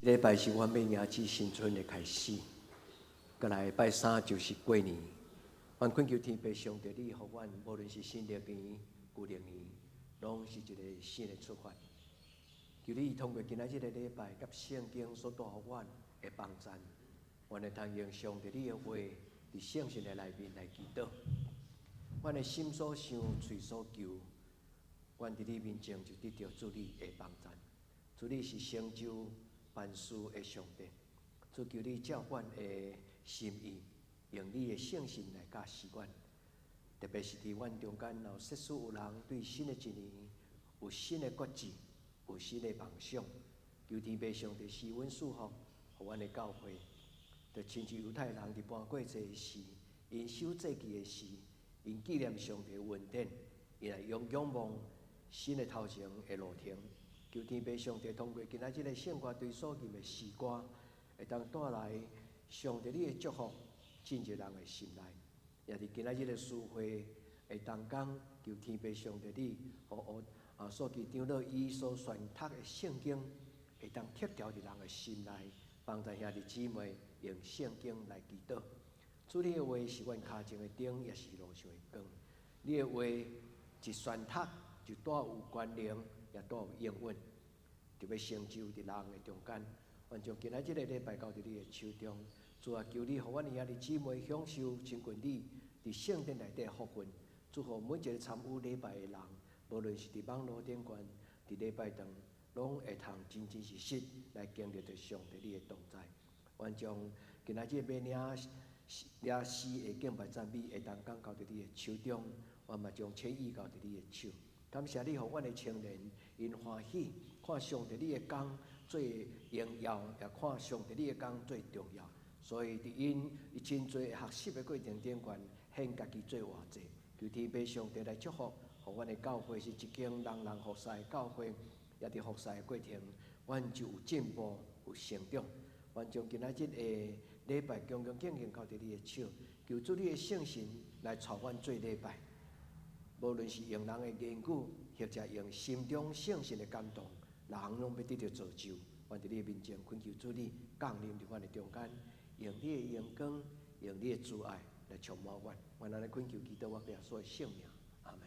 禮拜是阮欲迎接新春的開始，過來拜三就是過年。阮懇求天父上帝，你予阮無論是新曆年、舊曆年，攏是一个新的出發。求你通過今仔這个禮拜佮聖經所帶予阮的幫贊，阮會通用上帝你的話，佇聖神的內面來祈禱。阮的心所想、喙所求，阮佇你面前就得著主你的幫贊。主你是成就萬事的上帝，主求你照阮的心意，用你的聖神來教示阮。特別是佇阮中間，若有設使有人對新的一年有新的決志，有新的夢想，求天父上帝賜阮賜福，予阮的教會，就親像猶太人佇盤過節時，𪜶守節期的時，𪜶紀念上帝恩典，𪜶來用仰望新的頭前的路程。求天父上帝通過今仔這个聖歌隊所吟的詩歌，會當帶來上帝你的祝福進入人的心內。也佇今仔日的詩會的當中，求天父上帝你，予所記長老伊所宣讀的聖經，會當刻牢佇人的心內，幫助兄弟姊妹用聖經來祈禱。主你的話是阮跤前的燈，也是路上的光。你的話一宣讀，就帶有權能，也帶有應允，就欲成就佇人的中間。願將今仔這个禮拜交佇你的手中，主啊，求你予阮的兄弟姊妹享受親近你佇聖殿內底的福分。祝福每一个參與禮拜的人，無論是佇網路頂懸，佇禮拜堂，攏會通真真實實來經歷著上帝你的同在。願將今仔日欲領領詩的敬拜讚美，會當講交佇你的手中，我嘛將千意交佇你的手。感謝你，予阮的青年𪜶歡喜，看上帝你的工最榮耀，也看上帝你的工最重要。所以，佇𪜶伊真濟學習的過程頂懸，獻家己做活祭。求天父上帝來祝福，予阮的教會是一間人人服侍的教會，也佇服侍的過程，阮就有進步，有成長。阮將今仔日的禮拜恭恭敬敬交佇你的手，求主你的聖神來帶阮做禮拜。無論是用人的言語，或者用心中聖神的感動，人攏欲得著造就。阮佇你面前懇求主你降臨佇阮的中間，用你的榮光，用你的慈愛來充滿阮。阮按呢懇求祈禱，我耶穌的聖名，阿門。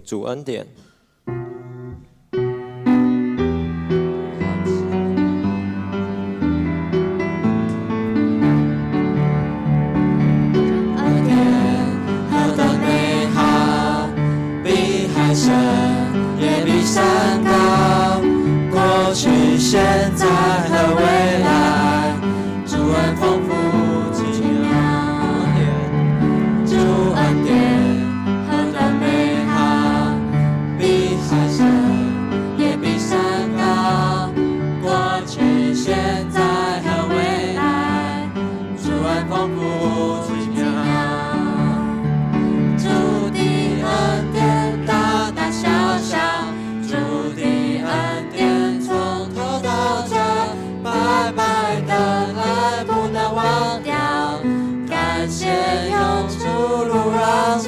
主恩典》。恩典何等美好，比海深也比山高。過去、現在和未來，主恩豐富奇妙。主恩典何等美好，比海深也比山高。過去、現在和未來，主恩豐富奇妙。主的恩典大大小小，主的恩典從頭到腳，白白的來不能忘掉，感謝用出路讓唱。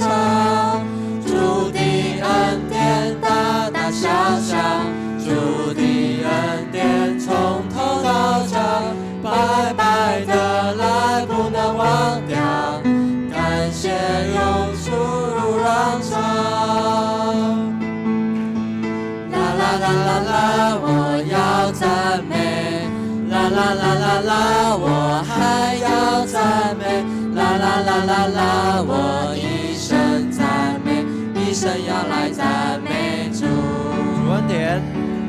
主的恩典大大小小，主的恩典從頭到腳，白白的來不能忘掉，感謝用出路讓唱。啦啦啦啦啦，我要讚美。啦啦啦啦啦，我還要讚美。啦啦啦啦啦，我一生讚美，一生要來讚美主。主恩典，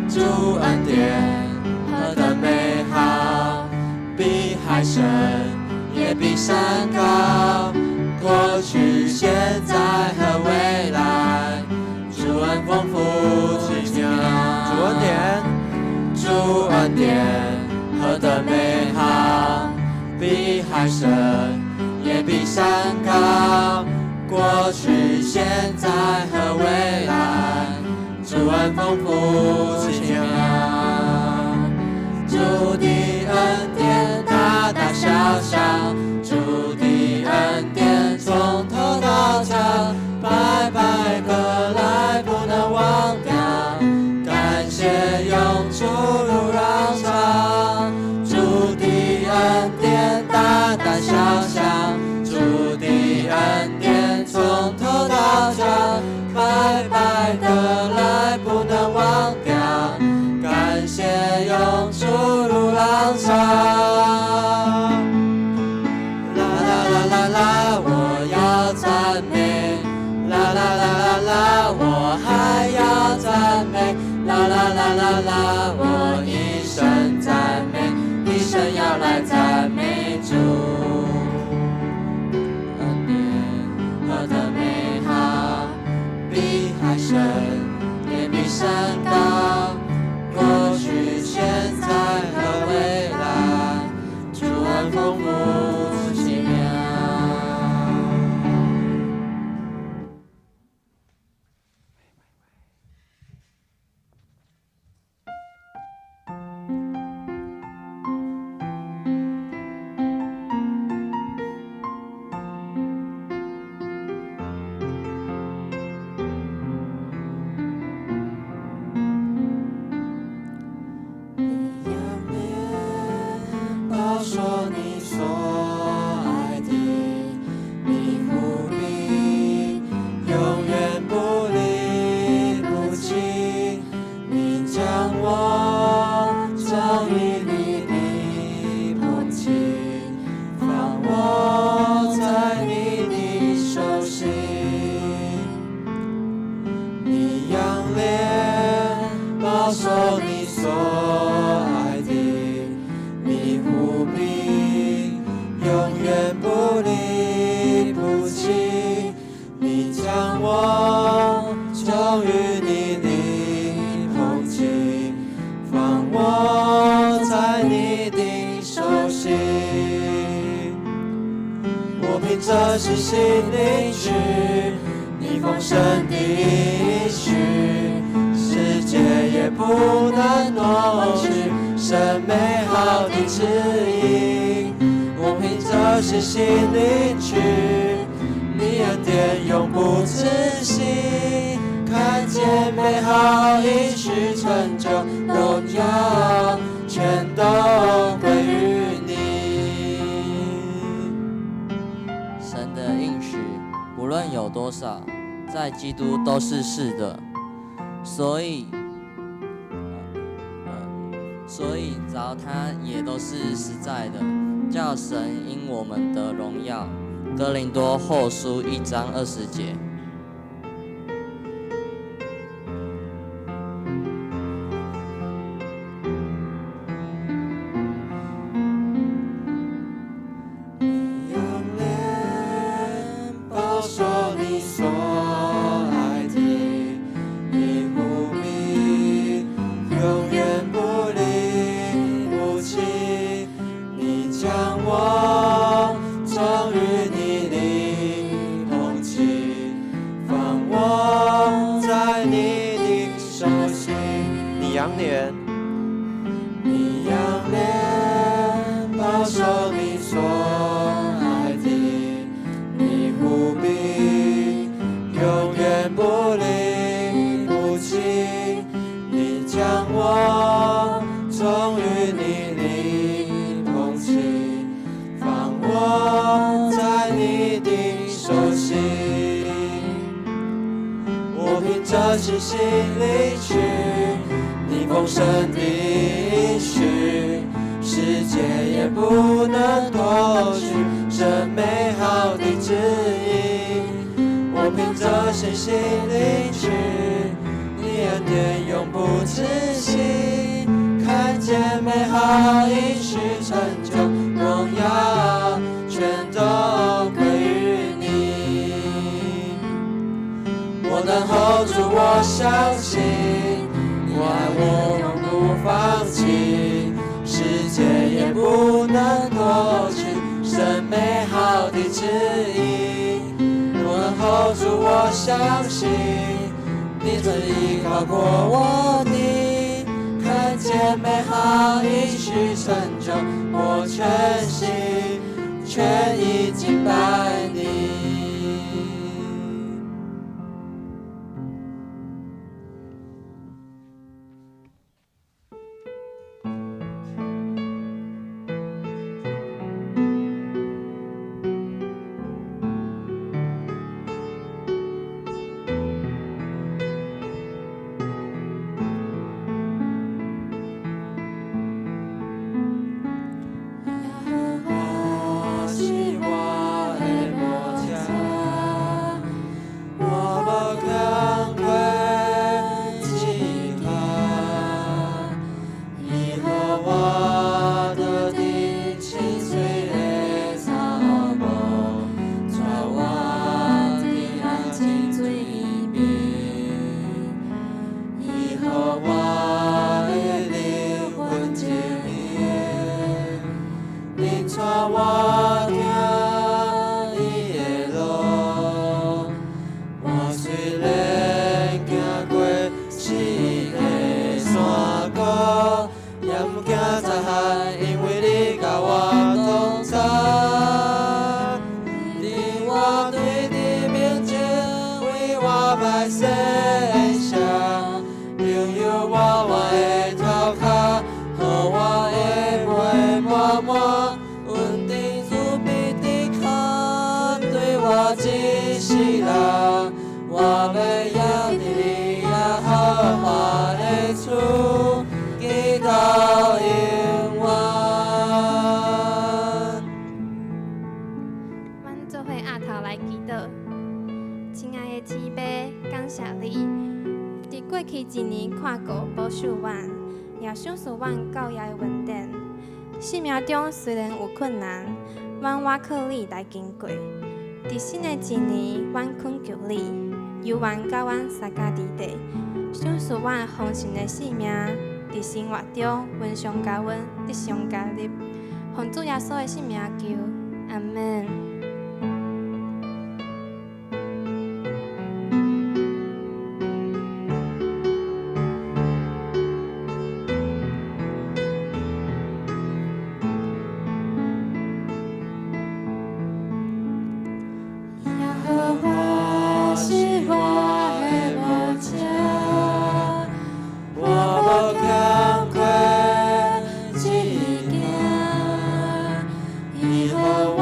主恩典何等美好，比海深也比山高。過去、現在和未來，主恩豐富奇妙。主恩典，主恩典何等美好，比海深也比山高。過去、現在和未來，主恩豐富奇妙。主的恩典大大小小，主的恩典從頭到腳，白白的來不能忘掉，感謝用出路讓唱。主的恩典大大小小，主的恩典從頭到腳，白白的來不能忘掉，感謝用出路讓唱。啦啦啦啦啦，我要讚美。啦啦啦啦啦，我還要讚美。啦啦啦啦啦，我一生讚美，一生要來讚美主。恩典何等美好，比海深也比山高。過去、現在和未來，主恩豐富奇妙。你仰臉保守你所愛的，你護庇永遠不離不棄。你將我藏於你的蓬旗，放我在你的手心。你仰臉保守你所愛的，你護庇永遠不離不棄。你將我藏於你的蓬旗，放我在你的手心。我憑著信心領取你豐盛的應許，世界也不能挪去神美好的旨意。我憑著信心領取你恩典永不止息，看見美好應許成就，榮耀全都歸於你。神的應許，不論有多少，在基督都是是的，所以著他也都是實在的，叫神因我們得榮耀。哥林多後書1章20節。你仰臉保守你所愛的，你護庇永遠不離不棄，你將我藏於你裡同情，放我在你的手心。你仰臉，你仰臉保守你所愛的，你護庇永遠不離不棄，你將我藏於你裡同情，放我在你的手心。我憑著信心領取你豐盛的應許，世界也不能奪去這美好的旨意。我憑著信心領取你恩典永不止息，看見美好應許成就，榮耀全都歸於你。我等候主，我相信你愛我永不放棄，世界也不能奪去神美好的旨意。我等候主，我相信你曾依靠過我的，看見美好應許成就，我全心全意敬拜你。耶和華是我的牧者，我無空缺一項。伊予我倒佇青翠的草埔，帶我佇安靜水邊。伊予我的靈魂潔淨，你帶我行你的路，我雖然行過死的山谷，也毋驚災害，因為你佮我同在。你我對你面前為我擺設席，油油我我的頭殼，予我的杯滿滿，恩典慈悲的跤對我一世人，我欲踮佇你耶和華的厝，直到永遠。阮做伙阿頭來祈禱，親愛的天父，感謝你，佇過去一年看顧保守阮，也賞賜阮教業的恩典。生命中雖然有困難，阮倚靠你來經過。佇新的一年，阮懇求你，猶原佮阮相佮佇底，賞賜阮豐盛的生命。佇生活中，阮上加阮得上加力。奉主耶穌的聖名求，阿門。耶和華是我的牧者，我無空缺一件。伊予我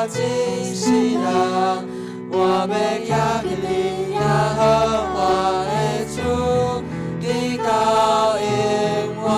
一世人，我欲行去恁耶和华的厝，直到永远。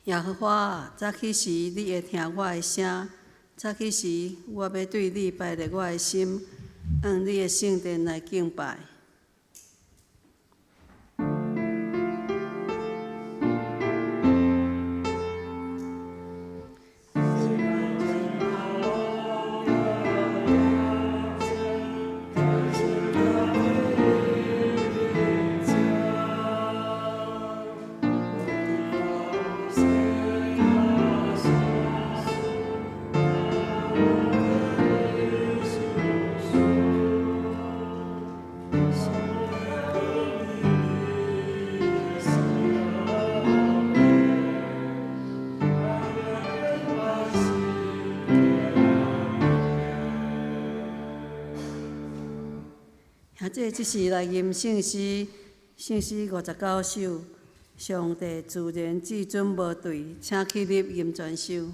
耶和华啊，早起时你會聽我的聲，早起時我欲對你排列我的心，往你的聖殿來敬拜。兄弟，這是來吟聖詩，聖詩59首。上帝自然至尊無對，請起立吟全首。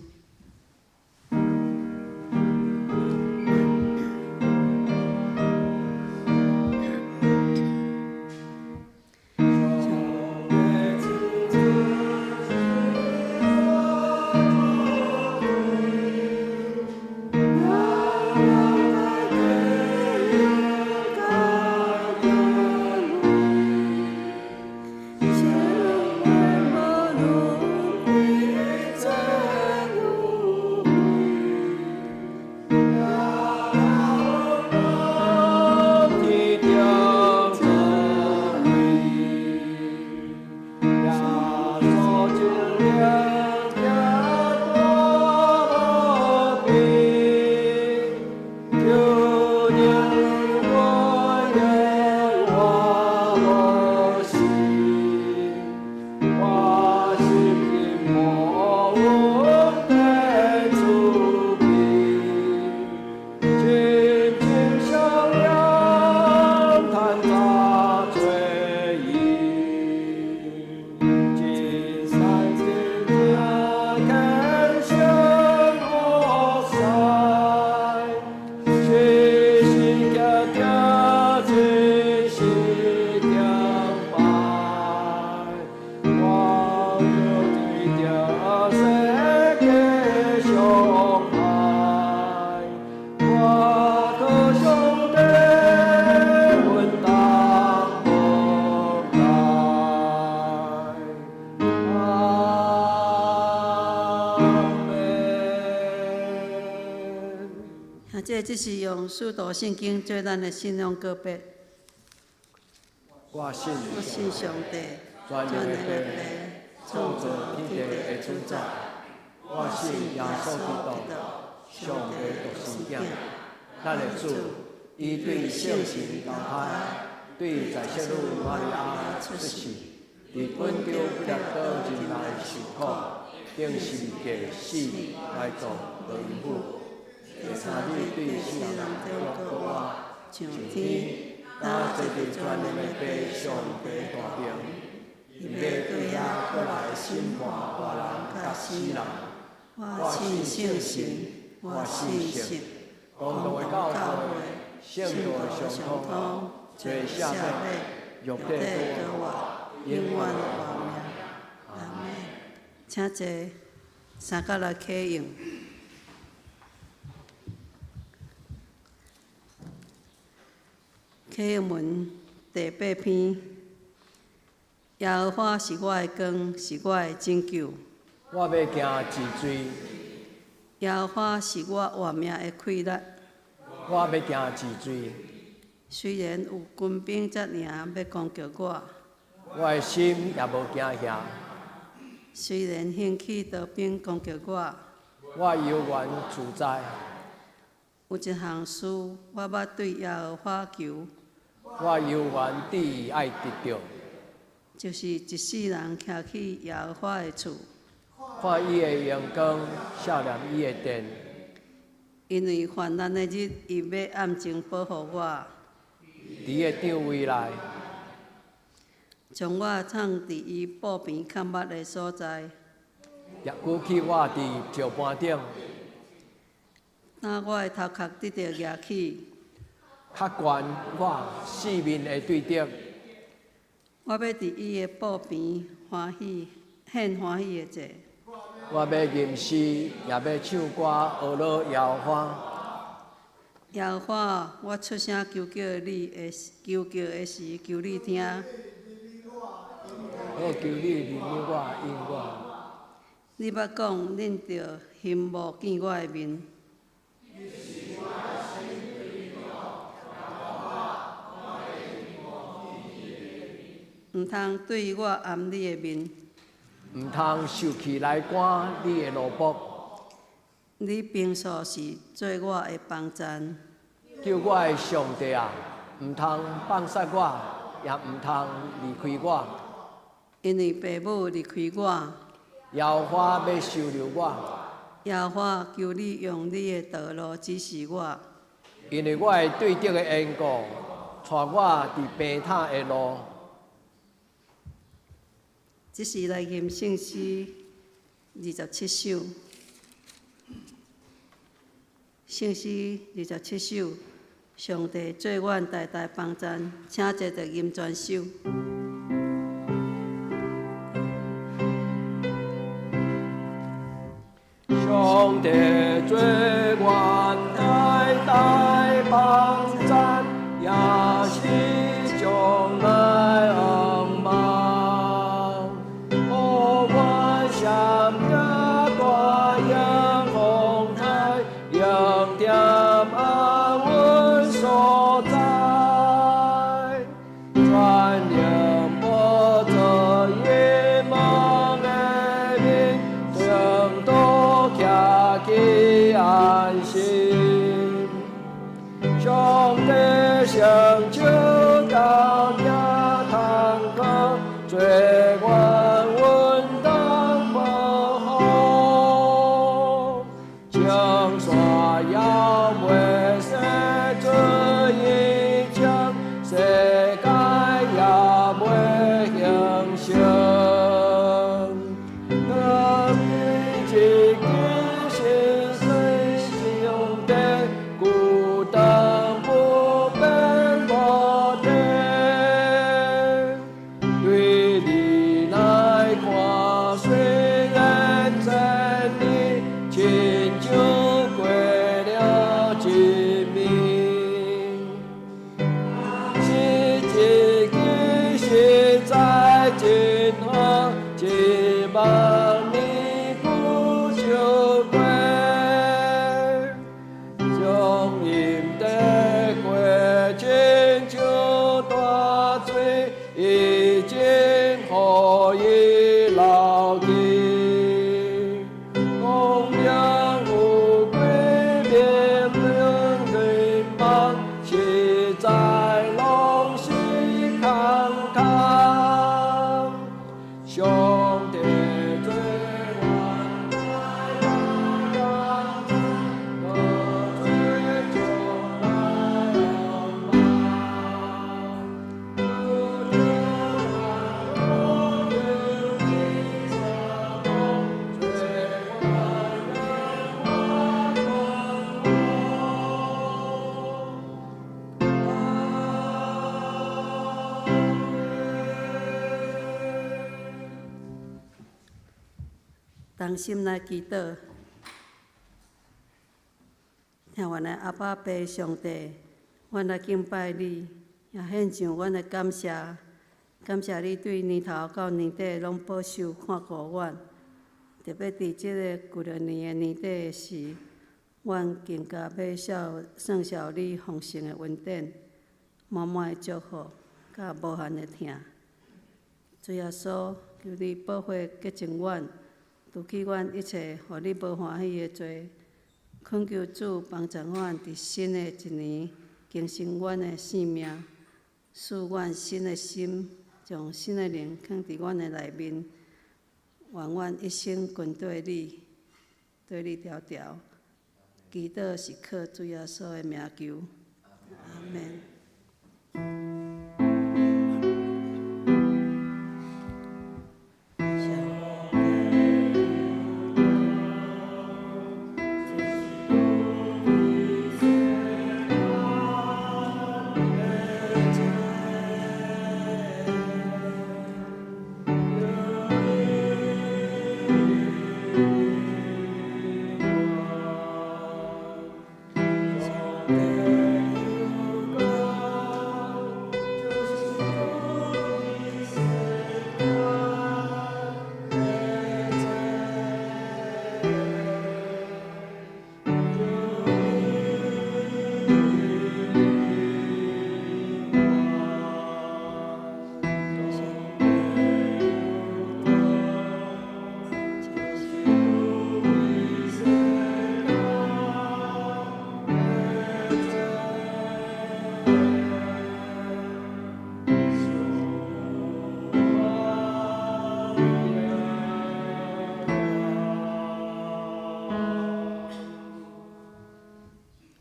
這個只是用使徒聖經做咱的信仰告白。我信我信上帝，全能的父，創造天地的主宰。我信耶穌基督，上帝獨生子，咱的主，伊對聖神投胎，對在聖女瑪利亞出世，佇本丟彼拉多人內受苦，釘十字架死，埋葬落陰府。第三日對死人中復活，上天，天，搭坐佇全能的父上帝大爿，伊欲對遐閣來審判活人佮死人。我信聖神，我信聖公同的教會，聖徒的相通，罪赦免，肉體復活，永遠活命。阿們。請坐，三角來啟用。啟用文第八篇。耶和華是我的光，是我的拯救。我欲行治罪。耶和華是我活命的氣力。我欲行治罪。雖然有軍兵遮爾欲攻擊我，我的心也無驚嚇。雖然興起刀兵攻擊我，我猶原自在。有一項事我捌對耶和華求，我猶原志意愛得著，就是一世人徛去耶和華的厝，看伊的榮光，數念伊的殿。因為患難的日，伊欲暗中保護我，佇伊的帳帷內，將我藏佇伊布棚崁密的所在。也舉起我佇石盤頂，當我的頭殼得著舉起，較懸我四面的對敵。我欲佇伊的布棚歡喜，獻歡喜的祭。我欲吟詩，也欲唱歌，呵咾耶和華。耶和華，我出聲求叫你的，求叫的時，求你聽。我求你憐憫我，應我。你捌講，恁著欣慕見我的面。毋通對我掩你的面。毋通受氣來趕你的奴僕。你平素是做我的幫贊。救我的上帝啊，毋通放殺我，也毋通離開我。因為父母離開我。耶和華欲收留我。耶和華，求你用你的道路指示我。因為我的對敵的緣故，帶我佇平坦的路。這是來吟聖詩27首，聖詩27首，上帝做阮代代幫贊，請坐著吟全首。上帝做阮代代幫贊，也是將來向望。予阮閃過大迎風台，迎踮安穩所在。全能寶座伊望的面，轉倒徛起安心。上帝成就到也通靠，做阮穩當保護。青山猶袂洗出伊情，世界也袂興盛。若你一支是水上帝，孤單不變無定。對你來看，雖然千年，親像過了一暝。是一支實在真好，1萬年久就過。將同心來祈禱。疼阮的阿爸父上帝，阮來敬拜你，也獻上阮的感謝。感謝你對年頭到年底攏保守看顧阮，特別佇這個舊曆年的年底的時，阮更加欲算數你豐盛的恩典，滿滿的祝福，佮無限的疼。主耶穌，求你寶血潔淨阮，除去阮一切予你無歡喜的罪。懇求主幫助阮佇新的一年更新阮的生命，賜阮新的心，將新的靈囥佇阮的內面，願阮一生跟綴你，綴你牢牢。祈禱是靠主耶穌的名求，阿們。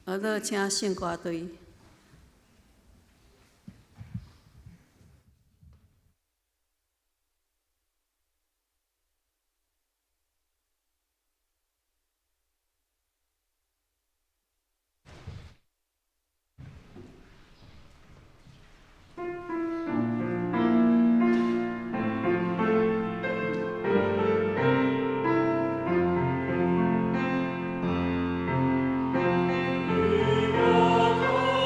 好，請聖歌隊。我。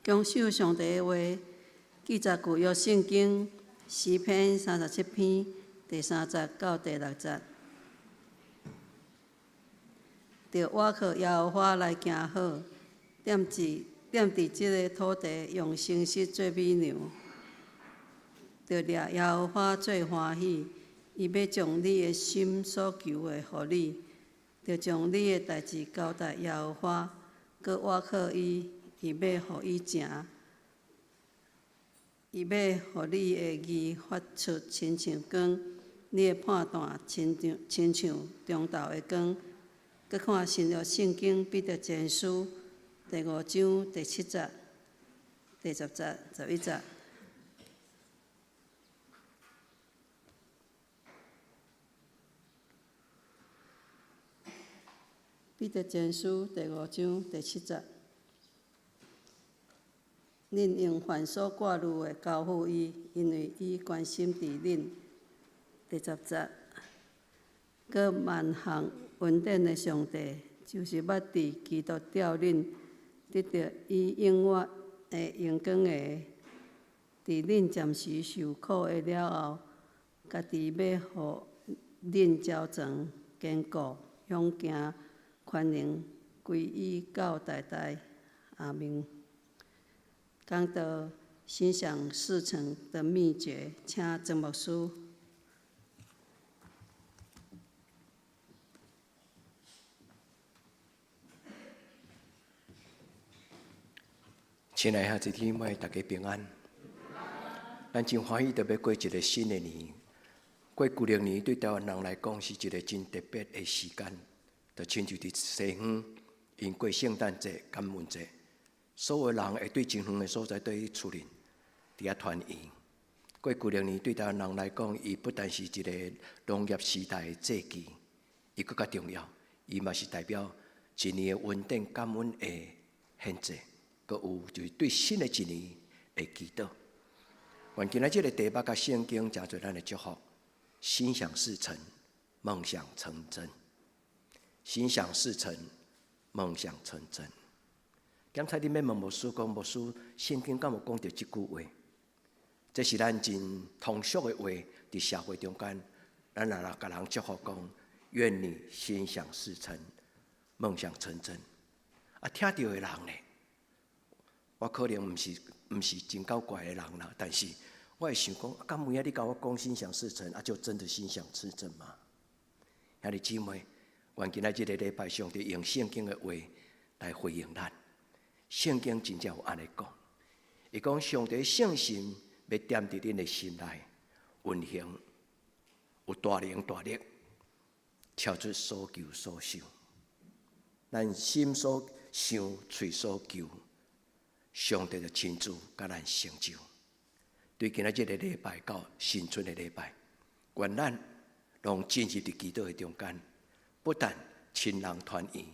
恭守上帝的話，記載舊約聖經詩篇37篇第3節到第6節。著倚靠耶和華來行好，踮佇這个土地用誠實做乳牛。著掠耶和華做歡喜，伊欲將你的心所求的予你。著將你的代誌交代耶和華，閣倚靠伊，伊欲予伊成。伊欲予你的義發出親像光，你的判斷親像中晝的光。閣看新約聖經彼得前書第5章第7節、第10節、11節。彼得前書第5章第7節，恁用凡所掛慮的交付伊，因為伊關心著恁。第10節，閣萬項恩典的上帝，就是捌佇基督召恁得著伊永遠的榮光的，佇恁暫時受苦的了後，家己欲予恁成全、堅固、勇行、權能歸伊到代代。阿們。講到心想事成的秘訣，請曾牧師。親愛兄弟姊妹，大家平安。咱真歡喜，特別過一个新的年。過舊曆年對台灣人來講是一个真特別的時間，就親像佇西方，𪜶過聖誕節、感恩節，所有人會對真遠的所在對厝裡佇遐團圓。過舊曆年對台灣人來講，伊不但是一个農業時代的節期，伊閣較重要，伊嘛是代表一年的恩典感恩的獻祭。閣有就是對新的一年的祈禱。願今仔這个題目佮聖經誠濟咱的祝福，心想事成，夢想成真。心想事成，夢想成真。剛才恁欲問牧師講，牧師聖經敢有講著這句話？這是咱真通俗的話，佇社會中間，咱若來共人祝福講，願你心想事成，夢想成真。啊，聽著的人呢？我可能毋是真夠怪的人啦，但是我會想講，敢有影你共我講心想事成，啊，就真的心想事成嗎？兄弟姊妹，願今仔這个禮拜，上帝用聖經的話來回應咱。聖經真正有按呢講，伊講上帝聖神欲踮佇恁的心內運行，有大能大力，超出所求所想。咱心所想，喙所求，上帝就親自共咱成就。對今仔這个禮拜到新春的禮拜，願咱攏進入佇祈禱的中間，不但親人團圓，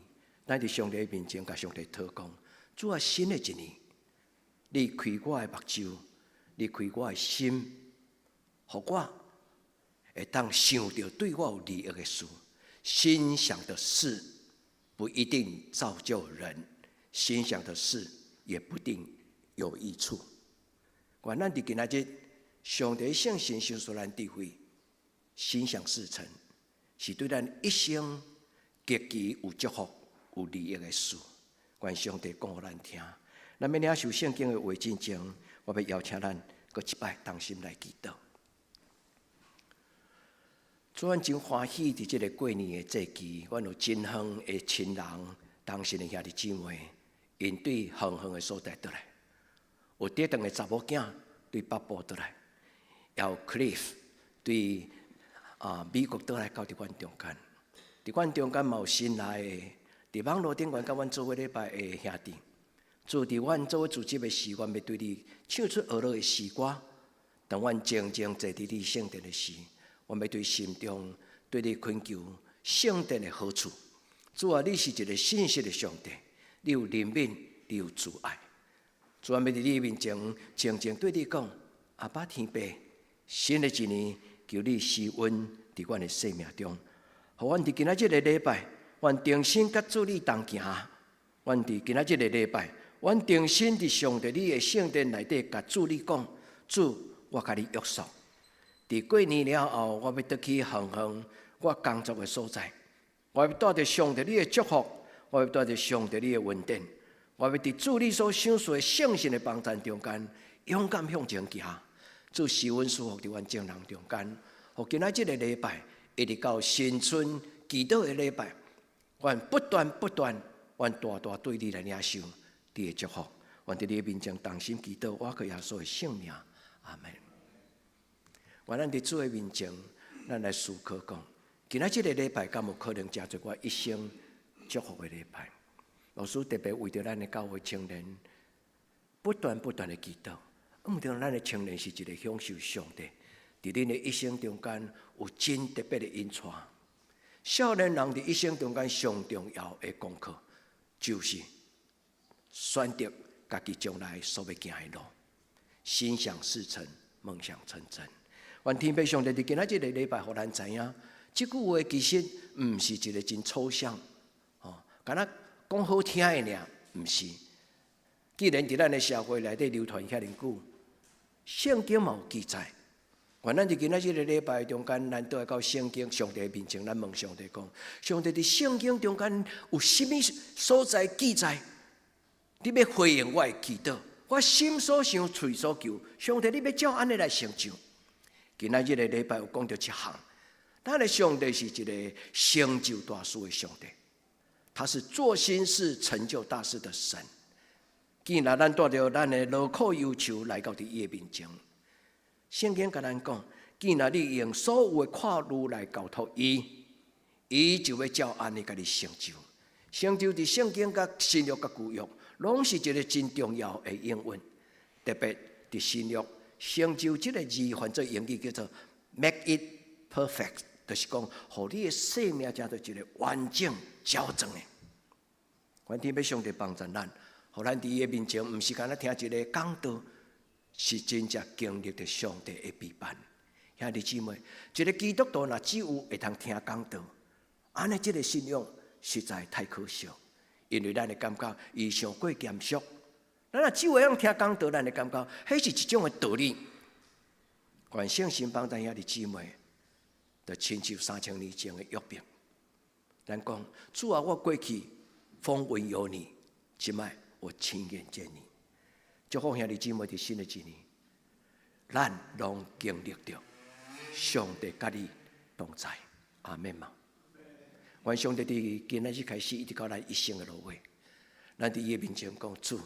咱佇上帝面前共上帝禱告，主啊，新的一年，你開我的目睭，你開我的心，予我會當想著對我有利益的事。心想的事不一定造就人，心想的事也不定有益處。願咱佇今仔日，上帝聖神賞賜咱智慧，心想事成，是對咱一生極其有祝福、有利益的事。願上帝講予咱聽。咱欲領受聖經的話進前，我欲邀請咱閣一擺同心來祈禱。主，阮真歡喜佇這个過年的節期，阮有真遠的親人、同信的兄弟姊妹，𪜶對遠遠的所在倒來，有佇轉的查某囝對北部倒來，也有 Cliff 對美國倒來到佇阮中間，佇阮中間嘛有新來的，佇網路頂懸佮阮做伙禮拜的兄弟，主佇阮做伙組織的時，阮欲對你唱出呵咾的詩歌。當阮靜靜坐佇你聖殿的時，阮欲對心中對你懇求聖殿的好處。主啊，你是一个信實的上帝，你有憐憫，你有慈愛。主啊，欲佇你面前靜靜對你講，阿爸天父，新的一年，求你施恩佇阮的生命中，予阮佇今仔這个禮拜，阮重新佮主你同行。阮佇今仔這个禮拜，阮阮重新佇上帝你的聖殿內底，共主你講：主，我共你約束。佇過年了後，我欲轉去遠遠我工作的所在。我欲帶著上帝你的祝福，我欲帶著上帝你的恩典，我欲佇主你所賞賜的聖神的幫贊中間，勇敢向前行。主賜恩賜福佇阮眾人中間，予今仔這个禮拜，一直到新春祈禱的禮拜，阮不斷不斷，阮大大對你來領受你的祝福。願佇你的面前同心祈禱，我靠耶穌的聖名，阿門。願咱佇主的面前，咱來思考講，今仔這个禮拜敢有可能成做我一生祝福的禮拜？老師特別為著咱的教會青年，不斷不斷的祈禱。毋著咱的青年是一个享受上帝，佇恁的一生中間有真特別的引帶。少年人佇一生中間上重要的功課，就是選擇家己將來所欲行的路，心想事成，夢想成真。願天父上帝佇今仔這个禮拜，予咱知影，這句話其實毋是一个真抽象，哦，敢若講好聽的爾，毋是。既然佇咱的社會內底流傳遐爾久，聖經嘛有記載。願咱佇今仔這个禮拜中間，咱倒來到聖經上帝面前，咱問上帝講：上帝佇聖經中間有啥物所在記載？你欲回應我的祈禱，我心所想、喙所求，上帝你欲照按呢來成就。今仔這个禮拜有講著一項，咱的上帝是一个成就大事的上帝，他是做新事、成就大事的神。既然咱帶著咱的勞苦憂愁來到佇伊的面前，聖經共咱講，既然你用所有的掛慮來交託伊，伊就欲照按呢共你成就。成就佇聖經佮新約佮舊約，攏是一个真重要的應允。特別佇新約，成就這个字翻做英語叫做 make it perfect，就是講，予你的生命成做一个完整、齊全的。願天父上帝幫助咱，予咱佇伊的面前，毋是干焦聽一个講道，是真正經歷著上帝的備辦。兄弟姊妹，一个基督徒若只有會通聽講道，按呢這个信仰實在太可惜，因為咱會感覺伊傷過嚴肅。咱若只有會用聽講道，咱會感覺彼是一種的道理。願聖神幫助兄弟姊妹，就親像3000年前的約伯，咱講主啊，我過去風聞有你，這擺我親眼見你。祝福兄弟姊妹佇新的一年，咱攏經歷著上帝佮你同在，阿們嗎？願上帝佇今仔日開始，一直到咱一生的落尾，咱佇伊的面前講主，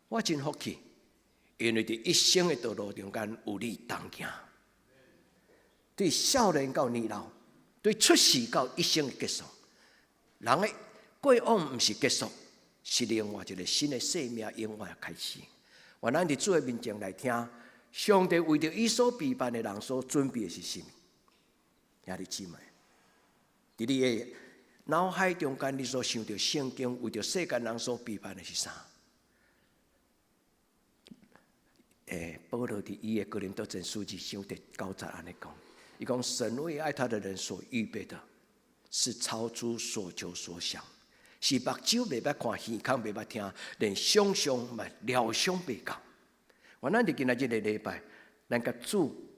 我真福氣，因為佇一生的道路中間有你同行。對少年到年老，對出世到一生的結束，人的過往毋是結束，是另外一个新的生命永遠開始。願咱佇主的面前來聽，上帝為著伊所備辦的人所準備的是啥物？兄弟姊妹，佇你的腦海中間，你所想著聖經為著世間人所備辦的是啥？保羅佇伊的哥林多前書二章第九節按呢講，伊講神為愛他的人所預備的，是超出所求所想，是目睭袂捌看，耳孔袂捌聽，連想象嘛料想袂到。願咱佇今仔這个禮拜，咱共主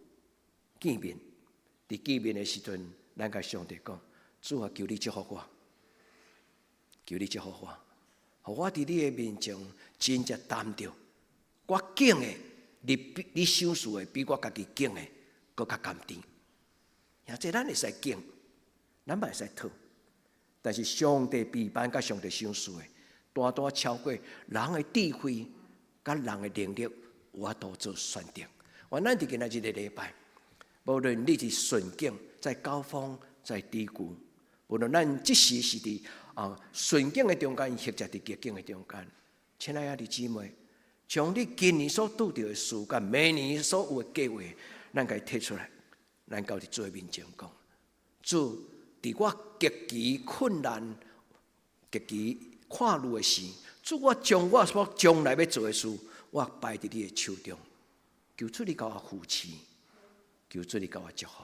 見面，佇見面的時陣，咱共上帝講：主啊，求你祝福我，求你祝福我，予我佇你的面前真正擔著我敬的，你比你賞賜的比我家己敬的閣較甘甜。兄這咱會使敬，咱嘛會使討，但是上帝備辦佮上帝賞賜的，大大超過人的智慧佮人的能力，有法度做選擇。願咱佇今仔這个禮拜，無論你佇順境，在高峰，在低谷，無論咱這時是佇順境的中間，或者佇逆境的中間，親愛的姊妹，將你今年所拄著的事，佮明年所有的計劃，咱共伊提出來，咱到佇主的面前講，主，佇我極其困難、極其看慮的時，主，我將我所將來欲做的事，我擺佇你的手中，求主你共我扶持，求主你共我祝福。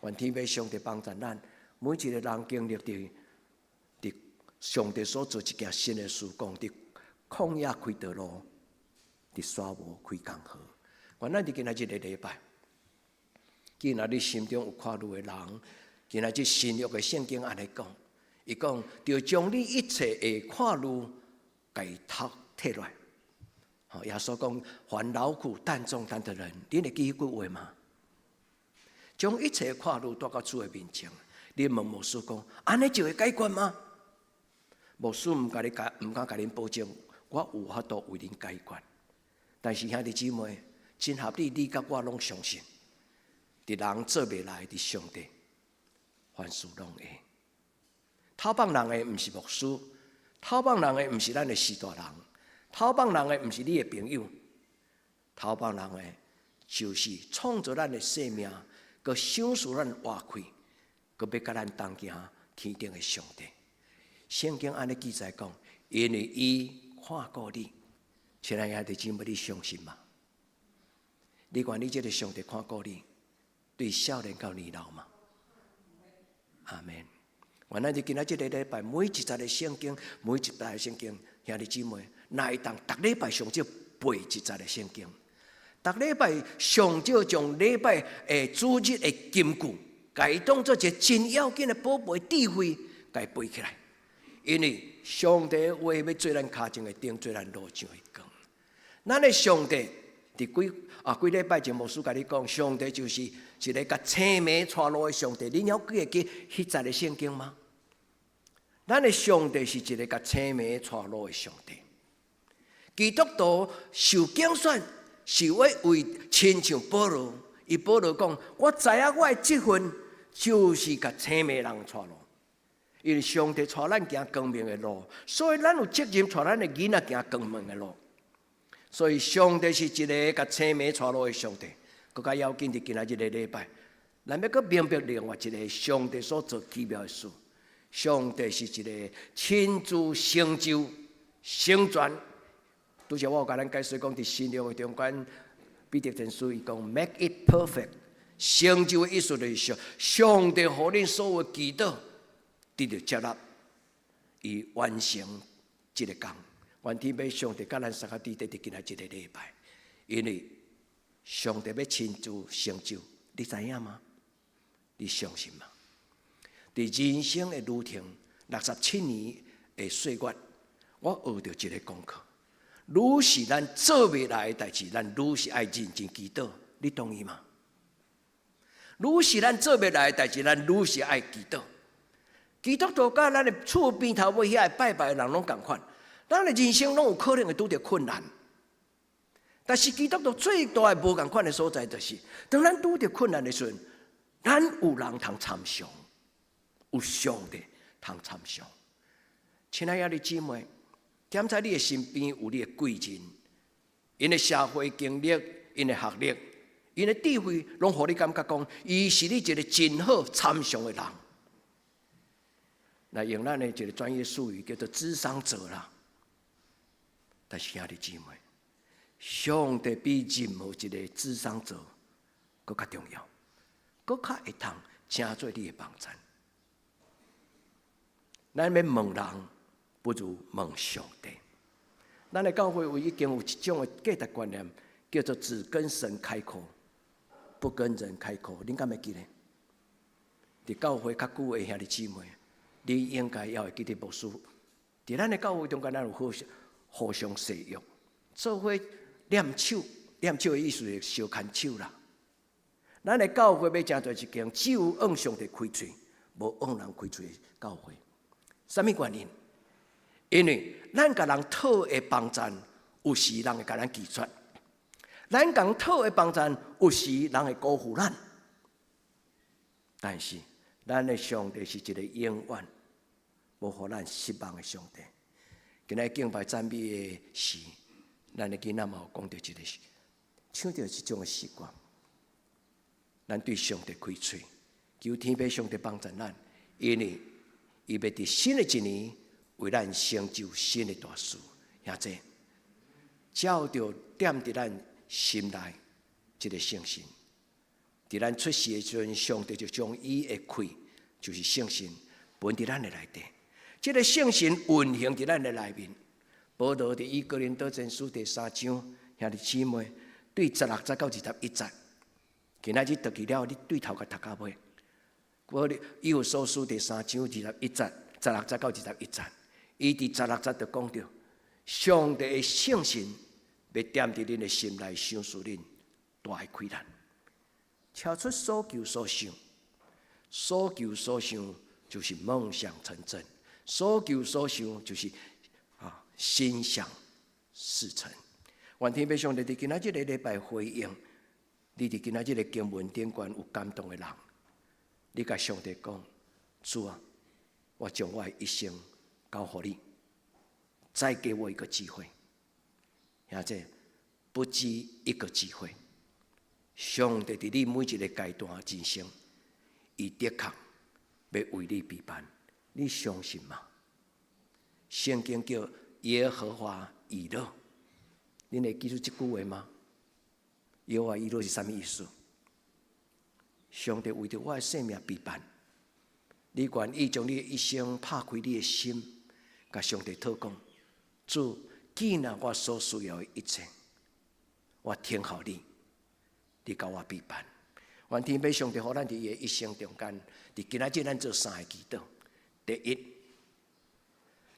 願天父上帝幫助咱，每一個人經歷佇上帝所做一件新的事，講佇曠野開道路，佇沙漠開江河。願咱佇今仔這个禮拜，既然你心中有掛慮的人，今仔這新約的聖經按呢講，伊講著將你一切的掛慮共伊脫落來。吼，耶穌講：凡勞苦擔重擔的人，你會記彼句話嗎？將一切掛慮帶到主的面前。你問牧師講：按呢就會解決嗎？牧師毋共你解，毋敢共恁保證，我有法度為恁解決。但是兄弟姊妹，真合理，你佮我攏相信，佇人做袂來，佇上帝凡事攏會。討放人的毋是牧師，討放人的毋是咱的序大人，討放人的毋是你的朋友，討放人的，就是創造咱的生命，閣賞賜咱活氣，閣欲佮咱同行天頂的上帝。聖經按呢記載講，因為伊看顧你，親愛兄弟姊妹，你相信嗎？你願意這个上帝看顧你，對少年到年老嗎？阿門。願咱佇今仔這个禮拜，每一節的聖經，每一節的聖經，兄弟姊妹，若會當逐禮拜上少背一節的聖經，逐禮拜上少將禮拜的主日的金句，共伊當做一個真要緊的寶貝智慧，共伊背起來。因為上帝的話欲做咱跤前的燈，做咱路上的光。咱的上帝佇幾禮拜前牧師共你講，上帝就是一个共青盲帶路的上帝。你猶記會記彼節的聖經嗎？咱的上帝是一个共青盲帶路的上帝。基督徒受揀選，是為為親像保羅，伊保羅講：我知影我的職分就是共青盲人帶路。因為上帝帶咱行光明的路，所以咱有責任帶咱的囡仔行光明的路。所以上帝是一个共青盲帶路的上帝。閣較要緊，佇今仔這个禮拜，咱欲閣明白另外一个上帝所做奇妙的事。上帝是一个親自成就、成全。拄才我有共咱解釋講，佇新約的中間，彼得前書伊講 “make it perfect”，成就的意思就是說，上帝予恁所有祈禱得著接納，伊完成這个工。願天父上帝佮咱相佮佇佇今仔這个禮拜，因為上帝欲親自成就，你知影嗎？你相信嗎？佇人生的旅程，67年的歲月，我學著一个功課。愈是咱做袂來的代誌，咱愈是愛認真祈禱。你同意嗎？愈是咱做袂來的代誌，咱愈是愛祈禱。基督徒佮咱的厝邊頭尾遐拜拜的人攏仝款，咱的人生攏有可能會拄著困難。但是基督徒最大的無仝款的所在，就是當咱拄著困難的時陣，咱有人通參詳，有上帝通參詳。親愛的姊妹，檢查你的身邊有你的貴人，𪜶的社會經歷、𪜶的學歷、𪜶的智慧，攏予你感覺講，伊是你一个真好參詳的人。那用咱的一个專業術語叫做諮商者啦。但是兄弟姊妹，上帝比任何一個諮商者閣較重要，閣較會通成做你的幫贊。咱欲問人，不如問上帝。咱的教會有已經有一種的價值觀念，叫做只跟神開口，不跟人開口。恁敢會記得？佇教會較久的兄弟姊妹，你應該也會記得牧師。佇咱的教會中間，咱有互相誓約，做伙念手，念手的意思是相牽手啦。咱的教會欲成做一間只有向上帝開喙，無向人開喙的教會。啥物原因？因為咱共人討的幫贊，有時人會共咱拒絕；咱共人討的幫贊，有時人會辜負咱。但是，咱的上帝是一个永遠無予咱失望的上帝。今仔敬拜讚美的時，咱的囡仔嘛有講著一个，唱著這種的詩歌。咱對上帝開喙，求天父上帝幫助咱，因為伊欲佇新的一年為咱成就新的大事。兄弟，照著踮佇咱心內這个聖神，佇咱出世的時陣，上帝就將伊的氣，就是聖神，分佇咱的內底。這个聖神運行佇咱的內面，保羅佇以哥林多前書第三章，兄弟姊妹，對十六節到21節，今仔日轉去了，你對頭共讀到尾。我以弗所書第三章21節，十六節到二十一節，伊佇十六節就講著，上帝的聖神欲踮佇恁的心內，賞賜恁大的氣力，超出所求所想，所求所想就是夢想成真，所求所想就是心想事成。願天父上帝佇今仔這個禮拜回應，你佇今仔這個經文頂懸有感動的人，你共上帝講：主啊，我將我的一生交予你，再給我一個機會。兄弟，不止一個機會。上帝佇你每一個階段人生，伊的確欲為你備辦，你相信嗎？聖經叫耶和華以勒，恁會記住這句話嗎？耶和華以勒是啥物意思？上帝為著我的生命備辦，你願意將你的一生拍開你的心，共上帝討講：主，既然我所需要的一切，我聽候你，你共我備辦。願天父上帝予咱佇伊的一生中間，佇今仔日咱做三个祈禱。第一，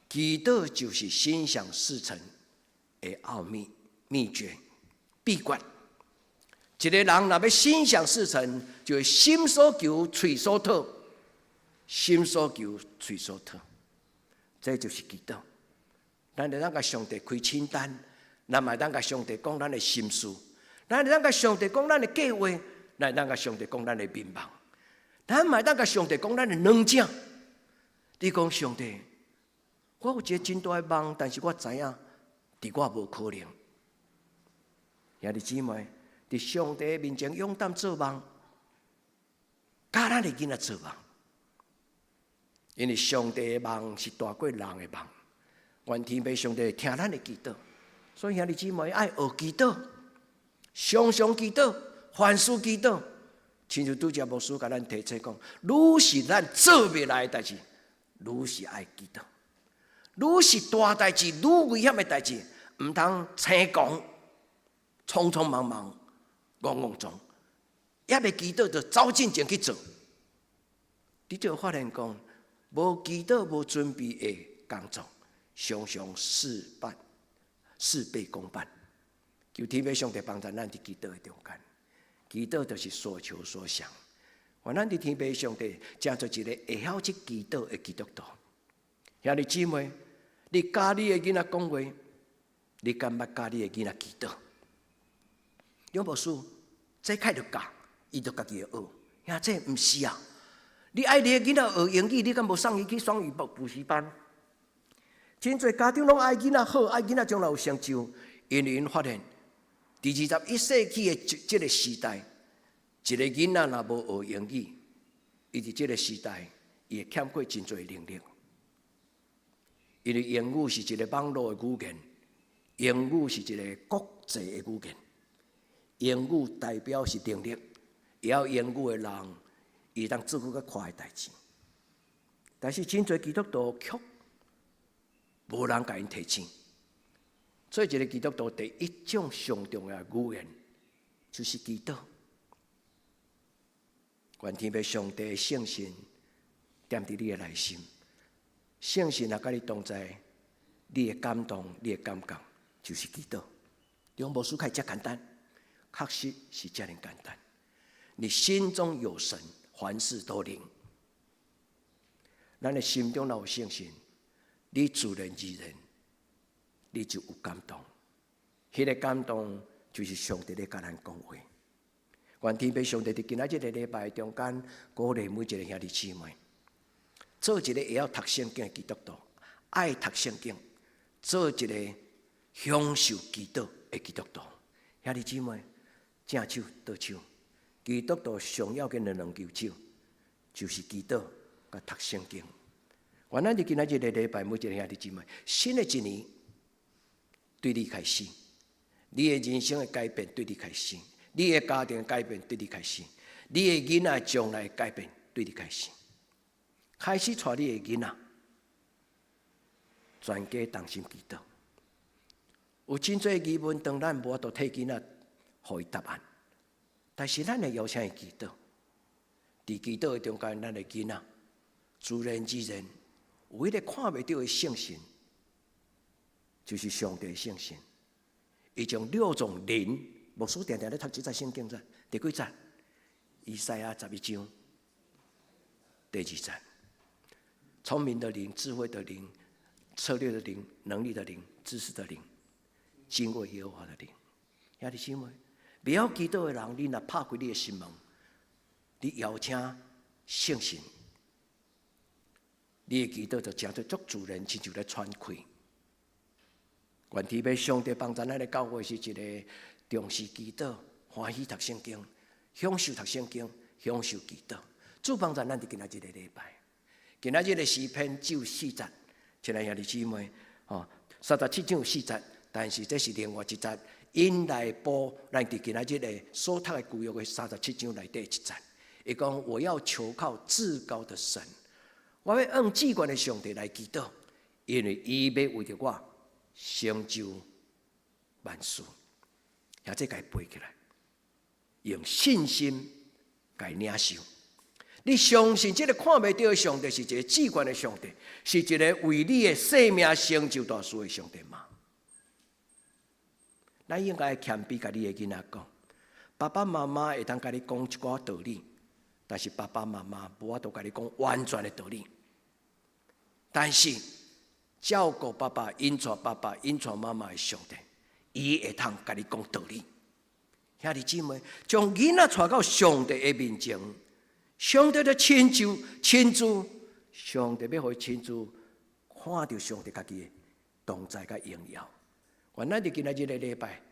祈禱就是心想事成的奧秘秘訣秘訣。一個人若欲心想事成，就會心所求，喙所討；心所求，喙所討。這就是祈禱。咱會當共上帝開清單，咱嘛會當共上帝講咱的心事，咱會當共上帝講咱的計劃，咱會當共上帝講咱的願望，咱嘛會當共上帝講咱的軟弱。你講上帝，我有一個真大的夢，但是我知影，佇我無可能。兄弟姊妹，佇上帝面前勇膽做夢，教咱的囡仔做夢，因為上帝的夢是大過人的夢。願天父上帝聽咱的祈禱，所以兄弟姊妹愛學祈禱，常常祈禱，凡事祈禱。親像拄才牧師共咱提醒講，愈是咱做袂來的代誌，愈是愛祈禱；愈是大代誌，愈危險的代誌，毋通青狂，匆匆忙忙，戇戇撞，猶未祈禱就走進前去做。你就會發現講，無祈禱、無準備的工作，常常事倍功半。求天父上帝幫助咱佇祈禱的中間，祈禱就是所求所想。願咱佇天父上帝，成做一個會曉去祈禱的基督徒。兄弟姊妹，你教你的囡仔講話，你敢捌教你的囡仔祈禱？梁牧師，這開就教，伊就家己會學。兄，這毋是啊！你愛你的囡仔學英語，你敢無送伊去雙語補習班？真濟家長攏愛囡仔好，愛囡仔將來有成就，因為𪜶發現，佇21世紀的這個時代，一個囡仔若無學英語，伊佇這個時代，伊會欠過真濟能力。因為英語是一個網路的語言，英語是一個國際的語言，英語代表是能力，會曉英語的人，伊會當做閣較快的代誌。但是真濟基督徒卻無人共𪜶提醒，所以一個基督徒第一種上重要的語言就是祈禱。願天父上帝的聖神踮佇你的內心，聖神若佮你同在，你的感動、你的感覺就是祈禱。梁牧師看遮簡單，確實是遮爾簡單。你心中有神，凡事都靈。咱的心中若有聖神，你自然而然，你就有感動。彼個感動就是上帝咧共咱講話。願天父上帝佇今仔這個禮拜中間，鼓勵每一個兄弟姊妹，做一個會曉讀聖經的基督徒，愛讀聖經，做一個享受祈禱的基督徒。兄弟姊妹，正手倒手，基督徒上要緊的兩球手，就是祈禱佮讀聖經。願咱佇今仔這個禮拜，每一個兄弟姊妹，新的一年對你開始，你的人生的改變對你開始，你的家庭改變對你開始，你的囡仔將來改變對你開始，開始帶你的囡仔，全家同心祈禱。有真濟疑問，當咱無法度替囡仔予伊答案，但是咱會邀請伊祈禱。佇祈禱的中間，咱的囡仔自然自然有彼個看袂著的聖神，就是上帝聖神。伊將六種靈，牧師定定咧讀這節聖經節，第幾節？以賽亞11章第二節。聰明的靈、智慧的靈、策略的靈、能力的靈、知識的靈、敬畏耶和華的靈。兄弟姊妹，袂曉祈禱的人，你若拍開你的心門，你邀請聖神，你的祈禱就成做足自然，親像咧喘氣。願天父上帝幫助咱的教會是一個重視祈禱、歡喜讀聖經、享受讀聖經、享受祈禱。主幫助咱佇今仔日個禮拜，今仔日的詩篇只有四節，親愛兄弟姊妹，吼，37章四節，但是這是另外一節，引來補咱佇今仔日的所讀的舊約的三十七章內底一節。伊講，我要求靠至高的神，我欲向至懸的上帝來祈禱，因為伊欲為著我成就萬事。遐這共伊背起來，用信心共伊領受。你相信這個看袂著的上帝是一個至懸的上帝，是一個為你的生命成就大事的上帝嗎？咱應該謙卑，共你的囡仔講，爸爸媽媽會當共你講一寡道理，但是爸爸媽媽無法度共你講完全的道理。但是照顧爸爸、引帶爸爸、引帶媽媽的上帝，伊會通共你講道理。兄弟姊妹，將囡仔帶到上帝的面前，上帝就親自親自，上帝欲予伊親自看著上帝家己的同在佮榮耀。願咱佇今仔日個禮拜，